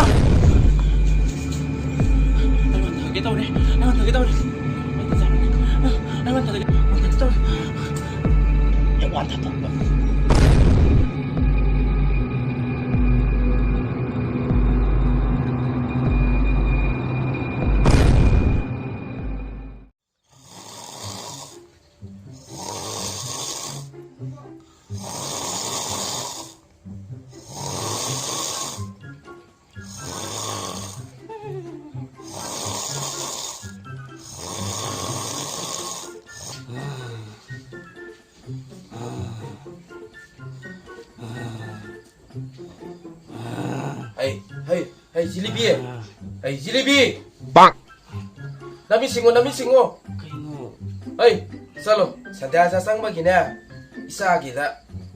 ꯊꯥꯒꯦ ꯇꯧꯔꯦ꯫ ꯑꯩꯉꯣꯟꯗ ꯊꯥꯒꯦ ꯇꯧꯔꯦ꯫ ꯑꯩꯉꯣꯟꯗ ꯊꯥꯒꯦ ꯇꯧꯔꯦ꯫ ꯑꯩꯉꯣꯟꯗ ꯊꯥꯒꯦ ꯇꯧꯔꯦ꯫ ꯍꯦꯛ ꯋꯥꯟ ꯊꯥꯗꯣꯛꯄ꯫ ꯍꯩ, ꯍꯩ, ꯍꯩ, ꯖꯤꯂꯤꯕꯤ! ꯍꯩ, ꯖꯤꯂꯤꯕꯤ! ꯅꯃꯤꯠ ꯁꯤꯡꯉꯣ, ꯅꯃꯤꯠ ꯁꯤꯡꯉꯣ! ꯀꯩꯅꯣ? ꯍꯩ, ꯆꯠꯂꯣ꯫ ꯁꯟꯙ꯭ꯌꯥ ꯆꯥ ꯆꯪꯕꯒꯤꯅꯦ, ꯏꯆꯥꯒꯤꯗ,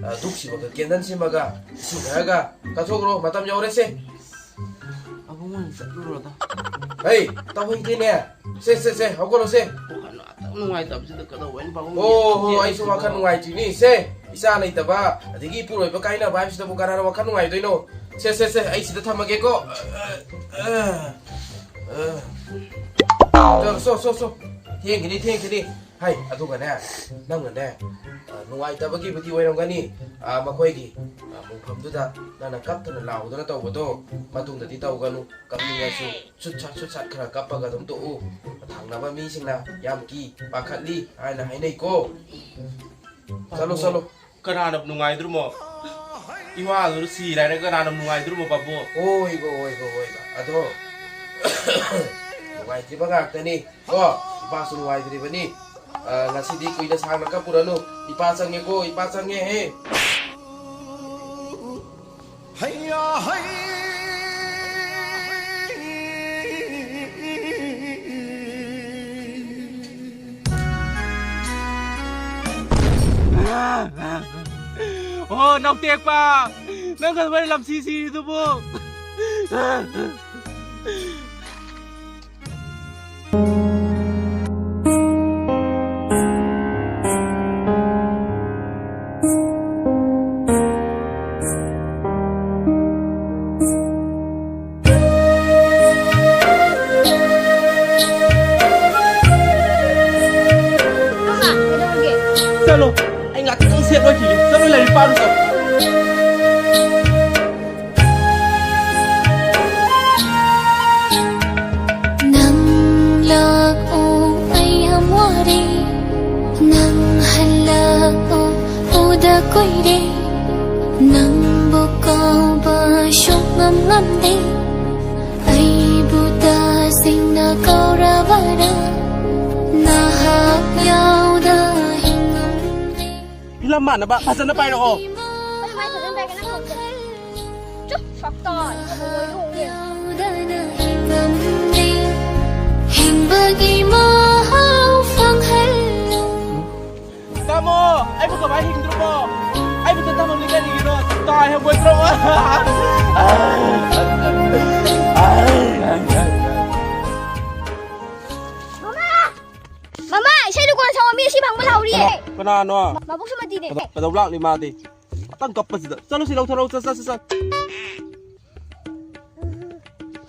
ꯑ, ꯙꯨꯞ ꯁꯤꯃꯒ, ꯀꯦꯟꯗꯜ ꯁꯤꯃꯒ, ꯏꯁꯤꯡ ꯈꯔꯒ ꯀꯠꯊꯣꯛꯈ꯭ꯔꯣ꯫ ꯃꯇꯝ ꯌꯧꯔꯦꯁꯦ꯫ ꯑꯕꯨꯡꯉꯣ ꯑꯣꯏꯅ ꯆꯠꯂꯨꯔꯣꯗ꯫ ꯍꯩ, ꯇꯧꯍꯩꯗꯦꯅꯦ꯫ ꯁꯦ, ꯁꯦ, ꯁꯦ, ꯍꯧꯒꯠꯂꯣꯁꯦ꯫ ꯋꯥꯈꯜ ꯉꯥꯛꯇꯪ ꯅꯨꯡꯉꯥꯏꯇꯕꯁꯤꯗ ꯀꯩꯗꯧꯕ ꯑꯩꯅ ꯄꯥꯕꯨꯡ ꯑꯣ, ꯍꯣ, ꯌꯦꯡꯉꯤꯁꯤꯕꯣ? ꯑꯩꯁꯨ ꯋꯥꯈꯜ ꯅꯨꯡꯉꯥꯏꯇ꯭ꯔꯤꯅꯤ꯫ ꯁꯦ, ꯏꯆꯥ ꯂꯩꯇꯕ, ꯑꯗꯒꯤ ꯏꯄꯨꯔꯣꯏꯕ ꯀꯥꯏꯅꯕ ꯍꯥꯏꯕꯁꯤꯗꯕꯨ ꯀꯅꯥꯅ ꯋꯥꯈꯜ ꯅꯨꯡꯉꯥꯏꯗꯣꯏꯅꯣ? ꯁꯦ, ꯁꯦ, ꯁꯦ, ꯑꯩ ꯁꯤꯗ ꯊꯝꯃꯒꯦꯀꯣ꯫ ꯑ, ꯑ, ꯑ, ꯑ꯫ ꯁꯣ, ꯁꯣ, ꯁꯣ, ꯁꯣ꯫ ꯊꯦꯡꯈꯤꯅꯤ, ꯊꯦꯡꯈꯤꯅꯤ꯫ ꯍꯥꯏ, ꯑꯗꯨꯒꯅꯦ, ꯅꯪꯅꯅꯦ, ꯑ, ꯅꯨꯡꯉꯥꯏꯇꯕꯒꯤꯕꯨꯗꯤ ꯑꯣꯏꯔꯝꯒꯅꯤ, ꯑ, ꯃꯈꯣꯏꯒꯤ, ꯑ, ꯃꯣꯡꯐꯝꯗꯨꯗ ꯅꯪꯅ ꯀꯞꯇꯅ ꯂꯥꯎꯗꯅ ꯇꯧꯕꯗꯣ ꯃꯇꯨꯡꯗꯗꯤ ꯇꯧꯒꯅꯨ꯫ ꯀꯞꯅꯤꯡꯉꯁꯨ ꯁꯨꯠ ꯁꯥꯠ, ꯁꯨꯠ ꯁꯥꯠ ꯈꯔ ꯀꯞꯄꯒ ꯑꯗꯨꯝ ꯇꯣꯛꯎ꯫ ꯊꯪꯅꯕ ꯃꯤꯁꯤꯡꯅ ꯌꯥꯝ ꯀꯤ, ꯄꯥꯈꯠꯂꯤ ꯍꯥꯏꯅ ꯍꯥꯏꯅꯩꯀꯣ꯫ ꯆꯠꯂꯣ, ꯆꯠꯂꯣ꯫ ꯀꯅꯥꯅ ꯅꯨꯡꯉꯥꯏꯗꯣꯔꯤꯃꯣ? ꯏꯃꯥꯗꯨꯅ ꯁꯤꯔꯦ ꯍꯥꯏꯔꯒ ꯀꯅꯥꯅ ꯅꯨꯡꯉꯥꯏꯗꯣꯔꯤꯃꯣ, ꯄꯥꯕꯨꯡ? ꯍꯣꯏꯕ, ꯍꯣꯏꯕ, ꯍꯣꯏꯕ꯫ ꯑꯗꯣ, ꯅꯨꯡꯉꯥꯏꯇ꯭ꯔꯤꯕ ꯉꯥꯛꯇꯅꯤ꯫ ꯀꯣ, ꯏꯄꯥꯁꯨ ꯅꯨꯡꯉꯥꯏꯇ꯭ꯔꯤꯕꯅꯤ꯫ ꯑ, ꯉꯁꯤꯗꯤ ꯀꯨꯏꯅ ꯁꯥꯡꯅ ꯀꯞꯄꯨꯔꯅꯨ꯫ ꯏꯄꯥ ꯆꯪꯉꯦꯀꯣ, ꯏꯄꯥ ꯆꯪꯉꯦ, ꯍꯦ꯫ ꯍꯩꯌꯥ, ꯍꯩ꯫ ꯑꯣ, ꯅꯥꯎꯇꯦꯛꯄ! ꯅꯪ ꯀꯩꯗꯧꯕꯩ ꯂꯝꯁꯤ ꯁꯤꯔꯤꯗꯨꯕꯨ? ꯅꯪ ꯂꯥꯛꯑꯣ, ꯑꯩ ꯌꯥꯝ ꯋꯥꯔꯦ꯫ ꯅꯪ ꯍꯜꯂꯛꯑꯣ, ꯎꯗ ꯀꯨꯏꯔꯦ꯫ ꯅꯪꯕꯨ ꯀꯥꯎꯕ ꯁꯨꯛꯉꯝ ꯉꯝꯗꯦ꯫ ꯑꯩꯕꯨ ꯇꯁꯦꯡꯅ ꯀꯥꯎꯔꯕꯔꯥ? ꯅꯍꯥꯛ ꯌꯥꯎꯗ ꯍꯤꯡꯉꯝꯗꯦ꯫ ꯐꯤꯂꯝ ꯃꯥꯟꯅꯕ ꯐꯖꯅ ꯄꯥꯏꯔꯛꯑꯣ꯫ ꯀꯃꯥꯏ ꯐꯖꯅ ꯄꯥꯏꯔꯛꯀꯅꯤ? ꯆꯨꯞ! ꯁꯛꯇ! ꯍꯤꯡꯕꯒꯤ ꯃꯍꯥꯎ ꯐꯪꯍꯜꯂꯨ꯫ ꯇꯥꯃꯣ, ꯑꯩꯕꯨ ꯀꯃꯥꯏ ꯍꯤꯡꯗ꯭ꯔꯣ? ꯑꯩꯕꯨ ꯇ ꯇꯥꯃꯣ ꯀꯔꯤꯒꯤꯅꯣ? ꯇꯥꯏ ꯍꯪꯒꯣꯏꯗ꯭ꯔꯣ? ꯃꯃꯥ! ꯃꯃꯥ, ꯏꯁꯩ ꯗꯨꯀꯥꯟ ꯁꯥꯎ, ꯃꯤ ꯑꯁꯤ ꯐꯪꯕ ꯂꯥꯎꯔꯤꯌꯦ꯫ ꯀꯅꯥ-, ꯀꯅꯥꯅꯣ? ꯃꯕꯨꯛꯁꯨ ꯃꯇꯤꯅꯦ꯫ ꯀꯩꯗꯧ-, ꯀꯩꯗꯧ ꯂꯥꯛꯂꯤ ꯃꯥꯗꯤ? ꯉꯥꯛꯇꯪ ꯀꯞꯄꯁꯤꯗ꯫ ꯆꯠꯂꯨꯁꯤ, ꯂꯧꯊꯣꯔꯛꯎ, ꯆꯠ, ꯆꯠ, ꯆꯠ, ꯆꯠ꯫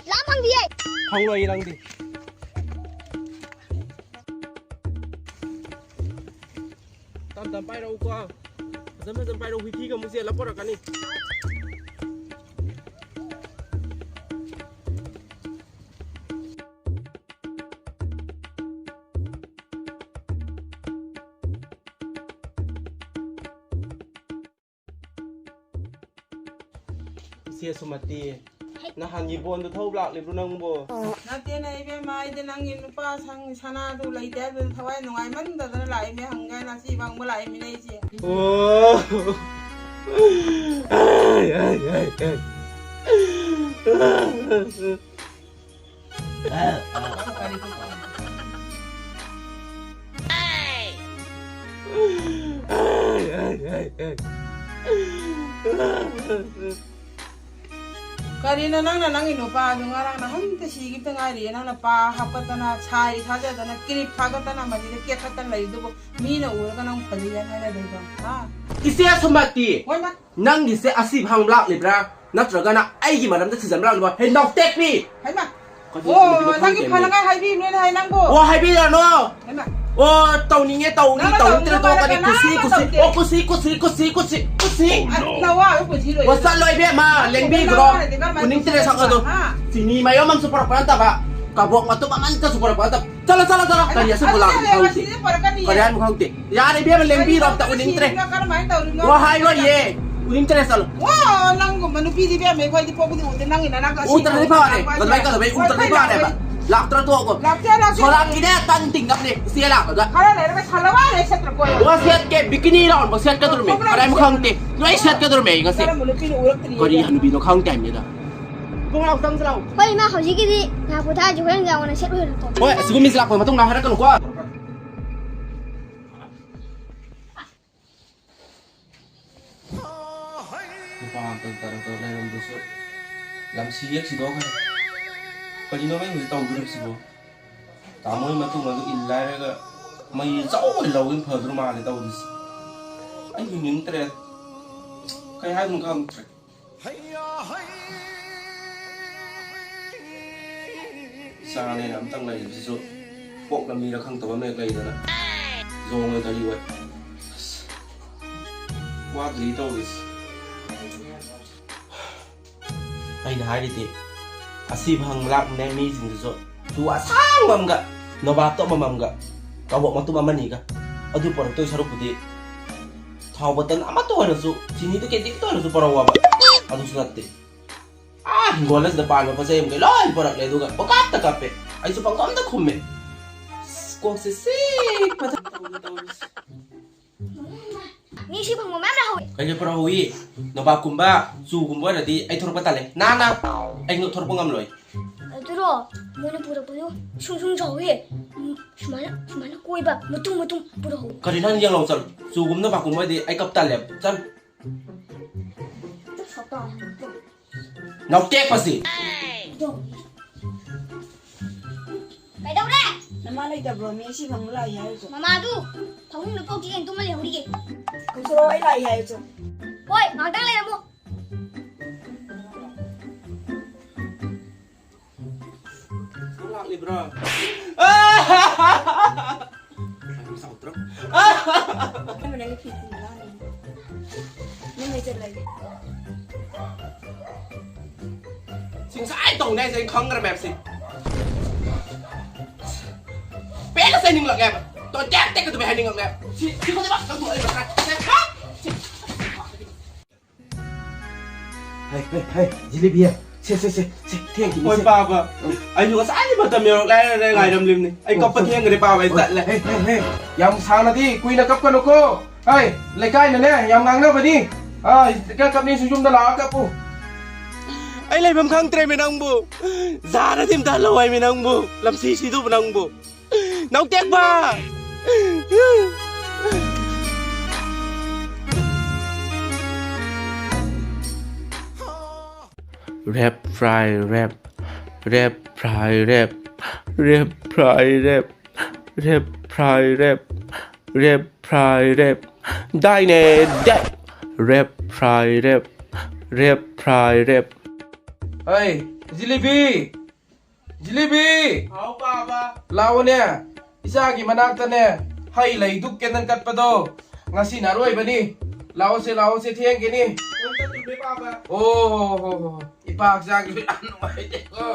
ꯂꯥꯝ ꯐꯪꯗꯤꯌꯦ꯫ ꯐꯪꯂꯣꯏꯌꯦ ꯅꯪꯗꯤ꯫ ꯇꯞ ꯇꯞ ꯄꯥꯏꯔꯛꯎꯀꯣ꯫ ꯐꯖ ꯐꯖꯅ ꯄꯥꯏꯔꯛꯎ, ꯍꯨꯏꯊꯤꯒ ꯑꯃꯨꯛ ꯆꯦꯜꯂ ꯄꯣꯔꯛꯀꯅꯤ꯫ ꯏꯆꯦ ꯁꯨꯃꯇꯤ, ꯅꯍꯥꯟꯒꯤ ꯕꯣꯟꯗꯣ ꯊꯧꯕ ꯂꯥꯛꯂꯤꯕ꯭ꯔꯣ ꯅꯪꯕꯣ? ꯅꯠꯇꯦꯅꯦ ꯏꯕꯦꯝꯃ, ꯑꯩꯗꯤ ꯅꯪꯒꯤ ꯅꯨꯄꯥ ꯁꯪ ꯁꯅꯥꯗꯨ ꯂꯩꯇꯦ ꯍꯥꯏꯕꯗꯨꯗ ꯊꯋꯥꯏ ꯅꯨꯡꯉꯥꯏꯃꯟꯗꯗꯅ ꯂꯥꯛꯏꯃꯦ, ꯍꯪꯒꯦꯅ ꯑꯁꯤ ꯐꯪꯕ ꯂꯥꯛꯏꯃꯤꯅꯦ ꯑꯩꯁꯦ꯫ ꯑꯣ꯫ ꯑꯩ, ꯑꯩ, ꯑꯩ, ꯑꯩ꯫ ꯀꯔꯤꯅꯣ ꯅꯪꯅ ꯅꯪꯒꯤ ꯅꯨꯄꯥꯗꯨ ꯉꯔꯥꯡ ꯅꯍꯥꯟꯇ ꯁꯤꯈꯤꯕꯇ ꯉꯥꯏꯔꯤꯌꯦ, ꯅꯪꯅ ꯄꯥ ꯍꯥꯞꯀꯠꯇꯅ, ꯁꯥꯏ ꯊꯥꯖꯗꯅ, ꯀ꯭ꯔꯤꯞ ꯊꯥꯒꯠꯇꯅ, ꯃꯁꯤꯗ ꯀꯦꯛꯈꯠꯇꯅ ꯂꯩꯔꯤꯗꯨꯕꯨ ꯃꯤꯅ ꯎꯔꯒ ꯅꯪ ꯐꯖꯩ ꯍꯥꯏꯅ ꯍꯥꯏꯅꯗꯣꯏꯕ? ꯍꯥ? ꯏꯆꯦ ꯁꯨꯃꯇꯤ! ꯍꯣꯏ, ꯃꯥ꯫ ꯅꯪꯒꯤꯁꯦ ꯑꯁꯤ ꯐꯪ ꯂꯥꯛꯂꯤꯕ꯭ꯔꯥ? ꯅꯠꯇ꯭ꯔꯒꯅ ꯑꯩꯒꯤ ꯃꯔꯝꯗ ꯊꯤꯖꯤꯟꯕ ꯂꯥꯛꯂꯤꯕ꯭ꯔꯥ? ꯍꯦ, ꯅꯥꯎꯇꯦꯛꯄꯤ! ꯍꯩꯃꯥ! ꯀꯔꯤ ꯑꯣ, ꯇꯧꯔꯤꯅꯣ ꯅꯪꯒꯤ ꯈꯪꯗꯦꯅꯦ꯫ ꯐꯅꯉꯥꯏ ꯍꯥꯏꯕꯤꯕꯅꯦꯅ ꯍꯥꯏ ꯅꯪꯕꯨ꯫ ꯑꯣ, ꯍꯥꯏꯕꯤꯔꯅꯣ꯫ ꯍꯩꯃꯥ! ꯑꯣ, ꯇꯧꯅꯤꯡꯉꯦ, ꯇꯧꯅꯤ, ꯅꯪꯅ ꯇꯧꯅꯤꯡꯗ꯭ꯔꯦ, ꯇꯧꯅꯤꯡꯕ ꯇꯣꯛꯀꯅꯤ꯫ ꯃꯥꯏꯔꯦꯟ ꯀꯨꯁꯤ, ꯀꯅꯥꯝꯇ ꯀꯨꯁꯤ꯫ ꯇꯧꯗꯦ꯫ ꯑꯣ, ꯀꯨꯁꯤ, ꯀꯨꯁꯤ, ꯀꯨꯁꯤ, ꯀꯨꯁꯤ, ꯀꯨꯁꯤ꯫ ꯁꯤ ꯑꯁ, ꯅꯋꯥ ꯑꯩ ꯄꯨꯟꯁꯤ ꯂꯣꯏ꯫ ꯋꯥ ꯆꯠꯂꯣ ꯏꯕꯦꯝꯃ, ꯂꯦꯡꯕꯤꯈ꯭ꯔꯣ꯫ ꯅꯋꯥꯅꯗꯤ ꯀꯔꯝꯍꯥꯏꯅ ꯎꯅꯤꯡꯗ꯭ꯔꯦ ꯁꯛ ꯑꯗꯣ꯫ ꯍꯥ? ꯆꯤꯅꯤ ꯃꯌꯨꯝ ꯑꯃꯁꯨ ꯄꯨꯔꯛꯄ ꯅꯠꯇꯕ, ꯀꯕꯣꯛ ꯃꯇꯨꯝ ꯑꯃꯠꯇꯁꯨ ꯄꯨꯔꯛꯄ ꯅꯠꯇꯕ꯫ ꯆꯠꯂꯣ, ꯆꯠꯂꯣ, ꯆꯠꯂꯣ꯫ ꯀꯔꯤ ꯑꯁꯨꯛ ꯑꯗꯨ ꯂꯥꯡꯕ ꯂꯩꯔꯦ, ꯈꯪꯗꯦ? ꯁꯤꯗꯤ ꯄꯨꯔꯛꯀꯅꯤꯌꯦ꯫ ꯀꯔꯤ ꯍꯥꯏꯅꯣ ꯈꯪꯗꯦ꯫ ꯌꯥꯔꯦ ꯏꯕꯦꯝꯃ, ꯂꯦꯡꯕꯤꯔꯣ, ꯑꯝꯇ ꯎꯅꯤꯡꯗ꯭ꯔꯦ꯫ ꯀꯔꯝꯍꯥꯏꯅ ꯇꯧꯔꯤꯅꯣ? ꯋꯥ ꯍꯥꯏꯔꯣꯏꯌꯦ, ꯎꯅꯤꯡꯗ꯭ꯔꯦ, ꯆꯠꯂꯣ꯫ ꯋꯥ, ꯅꯪꯒꯨꯝꯕ ꯅꯨꯄꯤꯗꯤ ꯏꯕꯦꯝꯃ ꯑꯩꯈꯣꯏꯗꯤ ꯄꯣꯛꯄꯗꯤ ꯎꯗꯦ, ꯅꯪꯒꯤ ꯅꯅꯥꯛꯇ ꯑꯁꯤ ꯎꯗ꯭ꯔꯗꯤ ꯐꯔꯦ꯫ ꯀꯗꯥꯏ ꯀꯗꯥꯏ ꯎꯗ꯭ꯔꯗꯤ ꯐꯔꯦꯕ꯫ ꯂꯥꯛꯇ꯭ꯔ ꯇꯣꯛꯑꯣ꯫ ꯂꯥꯛꯇꯦ, ꯂꯥꯛꯇꯦ꯫ ꯁꯣꯔꯥꯛꯀꯤꯅꯦ ꯇꯟ ꯇꯤꯡꯅꯕꯅꯦ ꯏꯆꯦ ꯂꯥꯛꯄꯗ꯫ ꯈꯔ ꯂꯩꯔꯒ ꯁꯥꯂꯋꯥ ꯂꯩ ꯁꯦꯠꯇ꯭ꯔ ꯀꯣꯏ꯫ ꯋꯥ ꯁꯦꯠꯀꯦ, ꯕꯤꯀꯤꯅꯤ ꯔꯥꯎꯟꯕ ꯁꯦꯠꯀꯗꯧꯔꯤꯃꯤ꯫ ꯀꯗꯥꯏꯃꯨꯛ ꯈꯪꯗꯦ꯫ ꯂꯣꯏ ꯁꯦꯠꯀꯗꯧꯔꯤꯃꯤ ꯑꯩ ꯉꯁꯤ꯫ ꯀꯔꯝꯕ ꯅꯨꯄꯤꯅ ꯎꯔꯛꯇ꯭ꯔꯤꯌꯦ? ꯀꯔꯤ ꯍꯅꯨꯕꯤꯅꯣ ꯈꯪꯗꯦ ꯍꯥꯏꯕꯅꯤꯗ꯫ ꯏꯕꯨꯡꯉꯣ ꯂꯥꯎ ꯆꯪꯁꯤ ꯂꯥꯎ꯫ ꯍꯣꯏ ꯏꯃꯥ, ꯍꯧꯖꯤꯛꯀꯤꯗꯤ ꯉꯥ ꯄꯣꯊꯥꯁꯤ, ꯍꯣꯔꯦꯟ ꯅꯨꯡꯗꯥꯡ ꯑꯣꯏꯅ ꯁꯦꯠ ꯑꯣꯏꯅ ꯇꯧ꯫ ꯍꯣꯏ, ꯑꯁꯤꯒꯨꯝꯕꯁꯤ ꯂꯥꯛꯄ ꯃꯇꯨꯡ ꯂꯥꯛ ꯍꯥꯏꯔꯛꯀꯅꯨꯀꯣ꯫ ꯅꯨꯄꯥ ꯑꯝꯇ ꯇꯔꯛ ꯇꯔꯛ ꯂꯩꯔꯝꯕꯁꯨ ꯂꯝꯁꯤ ꯍꯦꯛ ꯁꯤꯗꯣꯛꯈ꯭ꯔꯦ꯫ ꯀꯔꯤꯅꯣ ꯑꯩ ꯍꯧꯖꯤꯛ ꯇꯧꯗꯣꯔꯤꯕꯁꯤꯕꯣ? ꯇꯥꯃꯣꯒꯤ ꯃꯇꯨꯡ ꯑꯗꯨ ꯏꯜ ꯍꯥꯏꯔꯒ ꯃꯩ ꯑꯆꯧꯕ ꯂꯧꯒꯦ ꯐꯗ꯭ꯔꯣ ꯃꯥꯜꯂꯦ ꯇꯧꯔꯤꯁꯦ꯫ ꯑꯩ ꯍꯤꯡꯅꯤꯡꯗ꯭ꯔꯦ꯫ ꯀꯩ ꯍꯥꯏꯗꯣꯏꯅꯣ ꯈꯪꯗ꯭ꯔꯦ꯫ ꯏꯆꯥꯅꯦꯅ ꯑꯝꯇꯪ ꯂꯩꯕꯁꯤꯁꯨ ꯄꯣꯛꯅ ꯃꯤꯔ ꯈꯪꯗꯕ ꯑꯃ ꯍꯦꯛ ꯂꯩꯗꯅ ꯌꯣꯡꯉꯦ ꯀꯔꯤ ꯑꯣꯏ꯫ ꯑꯁ, ꯋꯥꯗ꯭ꯔꯤ ꯇꯧꯔꯤꯁꯦ꯫ ꯑꯩꯅ ꯍꯥꯏꯔꯤꯗꯤ, ꯑꯁꯤꯕ ꯍꯪ ꯂꯥꯛꯅꯦ ꯃꯤꯁꯤꯡꯗꯨꯁꯨ ꯇꯨ ꯑꯁꯥꯡꯕ ꯑꯃꯒ, ꯅꯣꯕꯥꯞꯇꯣ ꯑꯃꯃꯝꯒ, ꯀꯕꯣꯛ ꯃꯇꯨꯝ ꯑꯃꯅꯤꯒ, ꯑꯗꯨ ꯄꯨꯔꯛꯇꯣꯏ ꯁꯔꯨꯛꯄꯨꯗꯤ ꯊꯥꯎ ꯕꯇꯟ ꯑꯃꯠꯇ ꯑꯣꯏꯔꯁꯨ, ꯆꯤꯅꯤꯗꯨ ꯀꯦꯖꯤ ꯑꯃꯠꯇ ꯑꯣꯏꯔꯁꯨ ꯄꯨꯔꯛꯑꯣꯕ꯫ ꯑꯗꯨꯁꯨ ꯅꯠꯇꯦ꯫ ꯑꯥ, ꯍꯤꯡꯒꯣꯜ ꯑꯁꯤꯗ ꯄꯥꯟꯕ ꯄꯣꯠ ꯆꯩ ꯑꯃꯈꯩ ꯂꯣꯏ ꯄꯨꯔꯛꯂꯦ, ꯑꯗꯨꯒ ꯄꯪꯀꯥꯞꯇ ꯀꯥꯞꯄꯦ꯫ ꯑꯩꯁꯨ ꯄꯪꯈꯨꯝꯗ ꯈꯨꯝꯃꯦ꯫ ꯑꯁ, ꯀꯣꯛꯁꯦ ꯆꯤꯛꯄꯗ ꯇꯧꯔꯤꯁꯦ꯫ ꯃꯤ ꯁꯤ ꯐꯪꯕ ꯃꯌꯥꯝ ꯂꯩꯍꯧꯋꯤ꯫ ꯀꯩꯀꯩ ꯄꯨꯔꯛꯍꯧꯏ? ꯅꯣꯕꯥꯞꯀꯨꯝꯕ, ꯆꯨꯒꯨꯝꯕ ꯑꯣꯏꯔꯗꯤ ꯑꯩ ꯊꯣꯔꯛꯄ ꯇꯜꯂꯦ꯫ ꯅꯥꯅ ꯑꯩ ꯊꯣꯔꯛꯄ ꯉꯝꯂꯣꯏ꯫ ꯑꯗꯨꯔꯣ, ꯃꯣꯏꯅ ꯄꯨꯔꯛꯄꯗꯨ ꯁꯨꯝ ꯁꯨꯝ ꯆꯥꯎꯋꯤ꯫ ꯎꯝ, ꯁꯨꯃꯥꯏꯅ, ꯁꯨꯃꯥꯏꯅ ꯀꯣꯏꯕ ꯃꯇꯨꯝ ꯃꯇꯨꯝ ꯄꯨꯔꯛꯍꯧ꯫ ꯀꯔꯤ ꯅꯪ ꯌꯦꯡꯂꯧ ꯆꯠꯂꯨ꯫ ꯆꯨꯒꯨꯝꯕ, ꯅꯣꯕꯥꯞꯀꯨꯝꯕ ꯑꯣꯏꯔꯗꯤ ꯑꯩ ꯀꯞ ꯇꯜꯂꯦ꯫ ꯆꯠꯂꯨ꯫ ꯁꯛꯇꯥ꯫ ꯅꯥꯎꯇꯦꯛꯄꯁꯤ꯫ ꯀꯩꯗꯧꯔꯦ? ꯅꯃꯥ ꯂꯩꯇꯕ꯭ꯔꯣ? ꯃꯤ ꯁꯤ ꯐꯪꯕ ꯂꯥꯛꯏ ꯍꯥꯏꯔꯨꯆꯣ꯫ ꯃꯃꯥꯗꯨ ꯐꯃꯨꯡꯗ ꯀꯣꯛ ꯆꯤꯛꯑꯦꯅ ꯇꯨꯝꯃ ꯂꯩꯍꯧꯔꯤꯒꯦ꯫ ꯀꯧꯊꯣꯔꯛꯑꯣ, ꯑꯩ ꯂꯥꯛꯏ ꯍꯥꯏꯔꯨꯆꯣ꯫ ꯍꯣꯏ, ꯉꯥꯏꯍꯥꯛꯇꯪ ꯂꯩꯔꯝꯃꯣ꯫ ꯂꯥꯛꯂꯤꯕ꯭ꯔꯣ? ꯌꯥꯝ ꯆꯥꯎꯗ꯭ꯔꯣ? ꯅꯪꯒꯤ ꯐꯤ ꯊꯤꯟꯕ ꯂꯥꯛꯑꯅꯤ꯫ ꯁꯤ ꯉꯁꯥꯏ ꯇꯧꯅꯦ ꯍꯥꯏꯁꯦ ꯑꯩ ꯈꯪꯈ꯭ꯔꯃꯦꯕ ꯁꯤ꯫ ꯄꯦꯜꯂꯁꯦ ꯅꯤꯡꯂꯛꯂꯦꯕ꯫ ꯇꯣꯟ ꯇꯦꯛ ꯇꯦꯛ ꯑꯗꯨꯃꯥꯏ ꯍꯥꯏꯅꯤꯡꯉꯛꯂꯦꯕ꯫ ꯁꯤ, ꯁꯤ ꯈꯨꯗꯤꯡꯃꯛ ꯅꯪ ꯊꯣꯛꯍꯜꯂꯤꯕ ꯈꯔ꯫ ꯁꯦ, ꯈꯥ! ꯁꯤ꯫ ꯍꯩ, ꯍꯩ, ꯍꯩ, ꯖꯤꯂꯤꯕꯤ꯫ ꯁꯦ, ꯁꯦ, ꯁꯦ, ꯁꯦ, ꯊꯦꯡꯈꯤꯅꯤ, ꯍꯣꯏ, ꯁꯦ꯫ ꯄꯥꯕ꯫ ꯑꯩꯁꯨ ꯉꯁꯥꯏꯗꯤ ꯃꯇꯝ ꯌꯧꯔꯛꯂꯦ ꯍꯥꯏꯔꯒ ꯉꯥꯏꯔꯝꯂꯤꯕꯅꯤ꯫ ꯑꯩ ꯀꯞꯄ ꯊꯦꯡꯈ꯭ꯔꯦ, ꯄꯥꯕ, ꯑꯩ ꯆꯠꯂꯦ꯫ ꯍꯩ, ꯍꯩ, ꯍꯩ, ꯌꯥꯝ ꯁꯥꯡꯅꯗꯤ ꯀꯨꯏꯅ ꯀꯞꯀꯅꯨꯀꯣ꯫ ꯍꯩ, ꯂꯩꯀꯥꯏꯅꯅꯦ ꯌꯥꯝ ꯉꯥꯡꯅꯕꯅꯤ꯫ ꯑꯥ, ꯀꯞ-, ꯀꯞꯅꯤꯡꯁꯨ ꯌꯨꯝꯗ ꯂꯥꯛꯑ ꯀꯞꯄꯨ꯫ ꯑꯩ ꯂꯩꯐꯝ ꯈꯪꯗ꯭ꯔꯦꯃꯤ ꯅꯪꯕꯨ꯫ ꯖꯥꯔꯗꯤ ꯑꯝꯇ ꯍꯜꯂꯧ ꯍꯥꯏꯃꯤ ꯅꯪꯕꯨ꯫ ꯂꯝꯁꯤꯁꯤꯗꯕꯨ ꯅꯪꯕꯨ꯫ ꯅꯧꯇꯦꯛꯄ! Rap fry rap, rap fry rap, rap fry rap, rap fry rap, rap fry rap, ꯗꯥꯏꯅꯦ ꯗꯥꯏ, rap fry rap, rap fry rap꯫ ꯍꯩ, ꯖꯤꯂꯤꯕꯤ! ꯖꯤꯂꯤꯕꯤ! ꯍꯥꯎ, ꯄꯥꯕ꯫ ꯂꯥꯛꯑꯣꯅꯦ, ꯏꯆꯥꯒꯤ ꯃꯅꯥꯛꯇꯅꯦ ꯍꯩ ꯂꯩꯗꯨ ꯀꯦꯟꯗꯜ ꯀꯠꯄꯗꯣ ꯉꯁꯤꯅ ꯑꯔꯣꯏꯕꯅꯤ꯫ ꯂꯥꯛꯑꯣꯁꯦ, ꯂꯥꯛꯑꯣꯁꯦ, ꯊꯦꯡꯈꯤꯅꯤ꯫ ꯄꯨꯡ ꯇꯔꯨꯛꯅꯦ, ꯄꯥꯕ꯫ ꯑꯣ ꯍꯣ ꯍꯣ ꯍꯣ꯫ ꯏꯄꯥ ꯍꯛꯆꯥꯡꯁꯨ ꯌꯥꯝ ꯅꯨꯡꯉꯥꯏꯇꯦꯀꯣ꯫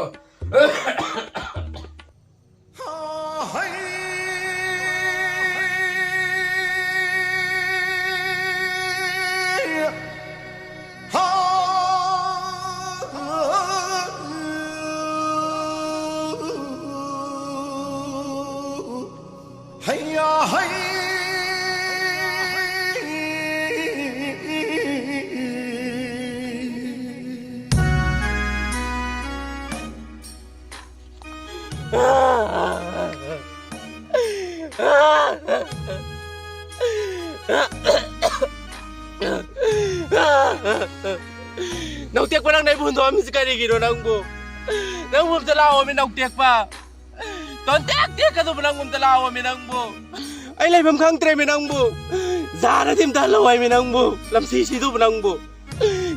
ꯅꯧꯇꯦꯛꯄ, ꯅꯪꯅ ꯑꯩꯕꯨ ꯍꯨꯟꯗꯣꯛꯑꯝꯃꯤꯁꯤ ꯀꯔꯤꯒꯤꯅꯣ ꯅꯪꯕꯨ? ꯅꯪꯕꯨ ꯑꯝꯇ ꯂꯥꯛꯑꯣꯃꯤ, ꯅꯧꯇꯦꯛꯄ꯫ ꯇꯣꯟꯇꯦꯛ ꯇꯦꯛꯀꯗꯧꯕ ꯅꯪꯕꯨ ꯑꯝꯇ ꯂꯥꯛꯑꯣꯃꯤ ꯅꯪꯕꯨ꯫ ꯑꯩ ꯂꯩꯐꯝ ꯈꯪꯗ꯭ꯔꯦꯃꯤ ꯅꯪꯕꯨ꯫ ꯖꯥꯔꯗꯤ ꯑꯝꯇ ꯍꯜꯂꯧ ꯍꯥꯏꯃꯤ ꯅꯪꯕꯨ꯫ ꯂꯝꯁꯤꯁꯤꯗꯧꯕ ꯅꯪꯕꯨ꯫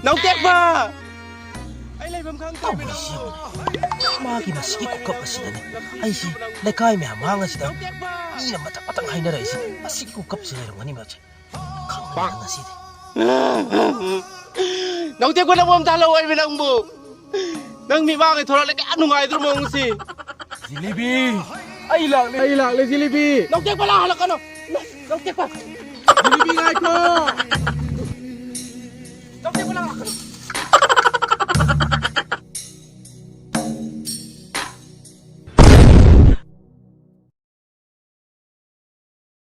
ꯅꯧꯇꯦꯛꯄ! ꯑꯩ ꯂꯩꯐꯝ ꯈꯪꯗ꯭ꯔꯦꯃꯤ ꯇꯧꯔꯤꯁꯤ ꯅꯪꯕꯨ꯫ ꯌꯦꯡꯉꯨꯅꯦ꯫ ꯃꯥꯒꯤ ꯃꯁꯤꯒꯤ ꯈꯨꯀꯞ ꯑꯁꯤꯗꯅꯤ ꯑꯩꯁꯤ ꯂꯩꯀꯥꯏ ꯃꯌꯥꯝ ꯃꯥꯡ ꯑꯁꯤꯗ ꯃꯤꯅ ꯃꯊꯪ ꯃꯊꯪ ꯍꯥꯏꯅꯔꯛꯏꯁꯤ꯫ ꯃꯁꯤꯒꯤ ꯈꯨꯀꯞꯁꯦ ꯂꯩꯔꯝꯒꯅꯤ ꯃꯁꯦ꯫ ꯈꯪꯕꯅꯤꯅ ꯉꯁꯤꯗꯤ꯫ ꯅꯥꯎꯇꯦꯛꯄ, ꯅꯪꯕꯨ ꯑꯝꯇ ꯍꯜꯂꯛꯑꯣ ꯍꯥꯏꯕ ꯅꯪꯕꯨ꯫ ꯅꯪ ꯃꯤꯠꯃꯥꯡꯒ ꯊꯣꯔꯛꯂꯦ, ꯀꯌꯥ ꯅꯨꯡꯉꯥꯏꯗ꯭ꯔꯣ ꯃꯑꯣꯡꯁꯤ꯫ ꯖꯤꯂꯤꯕꯤ! ꯑꯩ ꯂꯥꯛꯂꯦ, ꯑꯩ ꯂꯥꯛꯂꯦ, ꯖꯤꯂꯤꯕꯤ! ꯅꯥꯎꯇꯦꯛꯄ, ꯂꯥꯛ ꯍꯜꯂꯛꯀꯅꯣ꯫ ꯅꯥꯎꯇꯦꯛꯄ! ꯖꯤꯂꯤꯕꯤ, ꯉꯥꯏꯈꯣ!